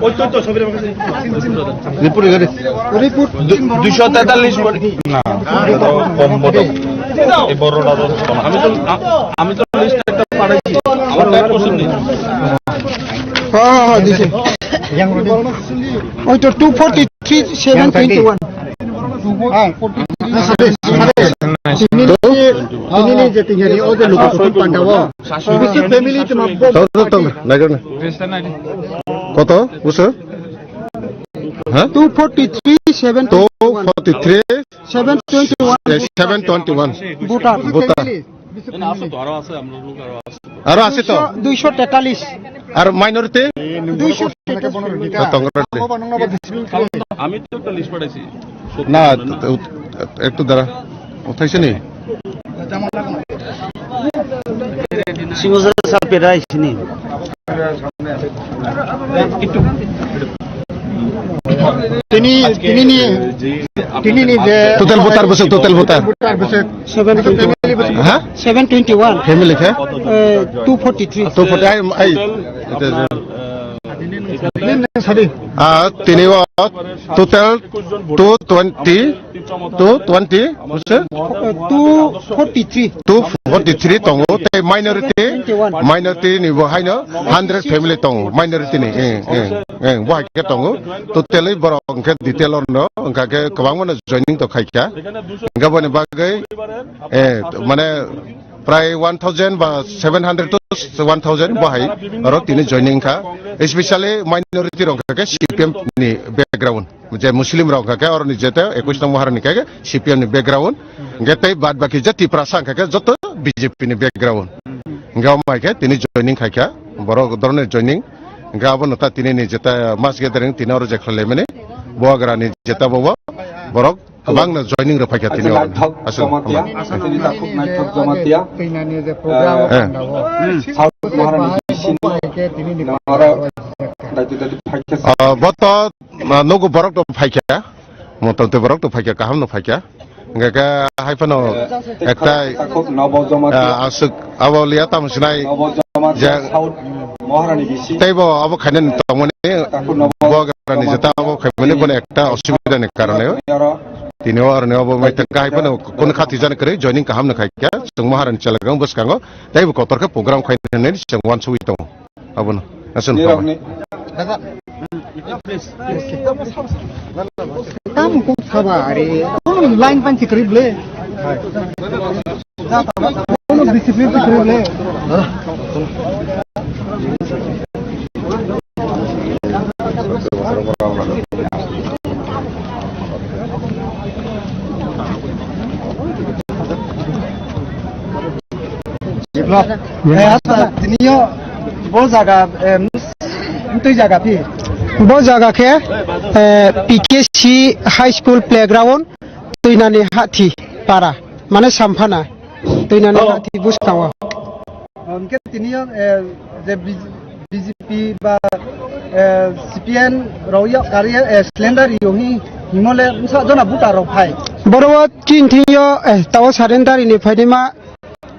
ওই তো, তো, সবিরাম কাছে। রিপোর্ট এখানে। রিপোর্ট। দু-, দুইশো তেতাল্লিশ কোটি। না, এটা তো কম বটে। এই বড়টা তো কম। আমি তো, আ-, আমি তো লিস্ট একটা পাঠাইছি। আমার তো এক পার্সেন্ট নেই। হ্যাঁ, হ্যাঁ, হ্যাঁ, দিছে। ওই তো two forty three seven twenty one. হ্যাঁ, ফর্টি থ্রি। তিনি নিজে, তিনি নিজে তিন হাজার, ওদের লোক কোন পান্ডা ও? Tong, tong, tong, nagar na. কত? বুঝছো? হ্যাঁ? Two forty three seven twenty one. Two forty three seven twenty one. Seven twenty one. Voter. Voter. আরো আছে তো? দুইশো তেতাল্লিশ। আর মাইনরিটি? দুইশো তেতাল্লিশ। আমি তো একটা লিস্ট পাঠাইছি। না, একটু দাঁড়া। উঠাইছে নি? সিংহ স্যার পেরা আইসিনি। Tini, tini ni, tini ni je total voter bwswk, total voter. Voter bwswk. Seven twenty one. Ha? Seven twenty one. Family khe? Eh, two forty three. Two forty, ai, ai. Ah, tini o total two twenty, two twenty, bwswk? Eh, two forty three. Two forty three tongo, tei minority, minority ni bo haino hundred family tongo, minority ni, eh, eh, eh, bo hai khe tongo. Totally borok hwnkhe detail no, hwnkha khe kwbangma no joining to khaikha. Hwnkhe boni bagwi, eh, mane prai one thousand ba seven hundred to one thousand bo hai oro tini joining kha. Especially minority rok hwnkha khe C P M ni background. Je Muslim rok hwnkha khe oroni jete ekush nong mohar ni khe C P M ni background, hwnkhe tei bad baki je Tiprasa hwnkha khe joto B J P ni background. Hwnkhe omo hai khe tini joining khai kha, borok dhoroner joining. Hwnkhe abono ta tini ni jeta mass gathering tini oro je khlai laimani, Bubagra ni jeta bobo. borok kwbangno joining rok phaikha tini o. Naithok Aswk, Jamatia, hambai. Tini takhuk Naithok Jamatia. Teinani je program Eh. South Maharani bisini nara daiti daiti phaikha. Ah, bo to, ah, nugo borok to phaikha. Motamti borok to phaikha, kaham no phaikha. Hingke khe hai phano ekta, ah, aswk abo liya tamo sinai je teibo abo khainani tongmani bo gerani jeta abo khaimani bono ekta osubida ni karone tini o aroni abo mai tengka hai phano kunu khati jani kwrwi joining kaham no khaikha chwng Maharani chelagang bwskango teibo kotor khe program khainani chwng uansugwi tongo. Abono. Aswk nirokni. Tam kok saba are. Line pan chikri ble. Discipline chikri ble. Biplab. Eh, acha, tiniyo bo jaga, em, twi jaga phi? Bo jaga khe, eh, P K C High School Playground, Twinani Hathi Para, mane Samphana, Twinani Hathi bwskango. Hwnkhe tiniyo, eh, je B J P ba, eh, C P M rok yok kariya, eh, cylinder yo hi himole bwsa jona buta rok phai. Boro o chini thingyo, eh, tawo surrender ni phainima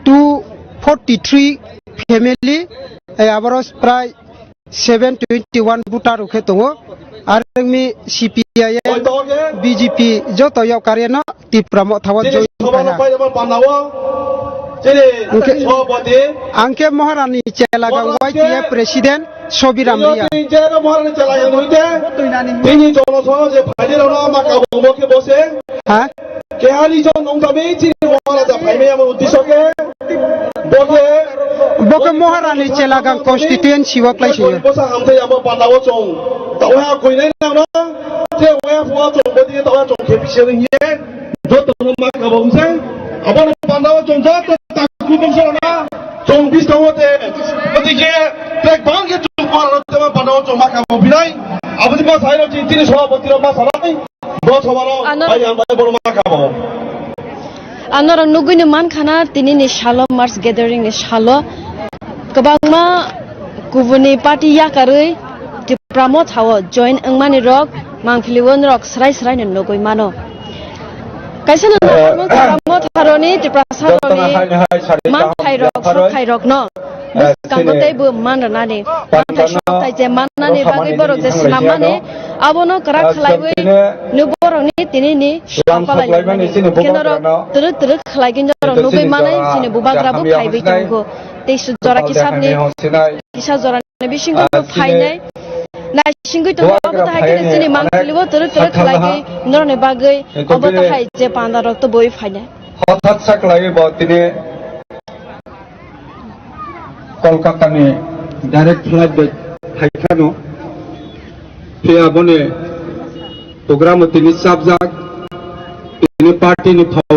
two forty three family, eh, aboro prai seven twenty one buta rok khe tongo. Ar wngmi C P I M, B J P joto yok kariya no. Tipra Motha o join khaina. Hwnkhe ang khe Maharani Chelagang Y T F President Sobiram Reang. Tini jono sono je phaidi rano ma kabung bo khe bose. Ha? Kehani jon nong tabi chini Maharaja phaimaya mo uddisho khe. Bo khe Bo khe Maharani Chelagang constituency o klai siyo. Bosa hamthai amo panda o chong. Tawa koinai nang na. Te waya phua chong bodi tawa chong khe bisi ring ye. Joto no ma kabo hwnse, abono panda o chwng joto takhuk bongso rok na chwng bis tongo te, gotike tek bang khe chwng pora rok tema panda o chwng ma kabo phinai, aboni ma sai rok chini tini sabhapati rok ma sanai, bo sabha rok Ano- bai ang bai bono ma kabo. Ang norok nugwi no man khana, tini ni salo, March gathering ni salo, kwbangma kubuni party yakarwi Tipra Motha o join wngmani rok mangpili o norok srai srai no nugwi mano. Kaisa no Tipra Motha roni, Tiprasa roni manthai rok, sokthai rok no bwskango teibo man rwnani, manthai sokthai je mannani bagwi borok je swnam mani, abono kwrak khlaiwi no borok ni tini ni sapa lai mani. Khe norok twrwk twrwk khlaiwi norok nugwi manai, chini bubagra bo phaiwi tongo. Tei su jora kisa ni kisa jora ni bisingo bo phainai. Naisingwi tongo, obo tahai khe chini mangpili o twrwk twrwk khlaiwi norok ni bagwi obo tahai je panda rok to boi phainai. Hothat sa khlaiwi bo tini Kolkata ni direct flight bai phai khano. Phiya boni program o tini chapjak, tini party ni phau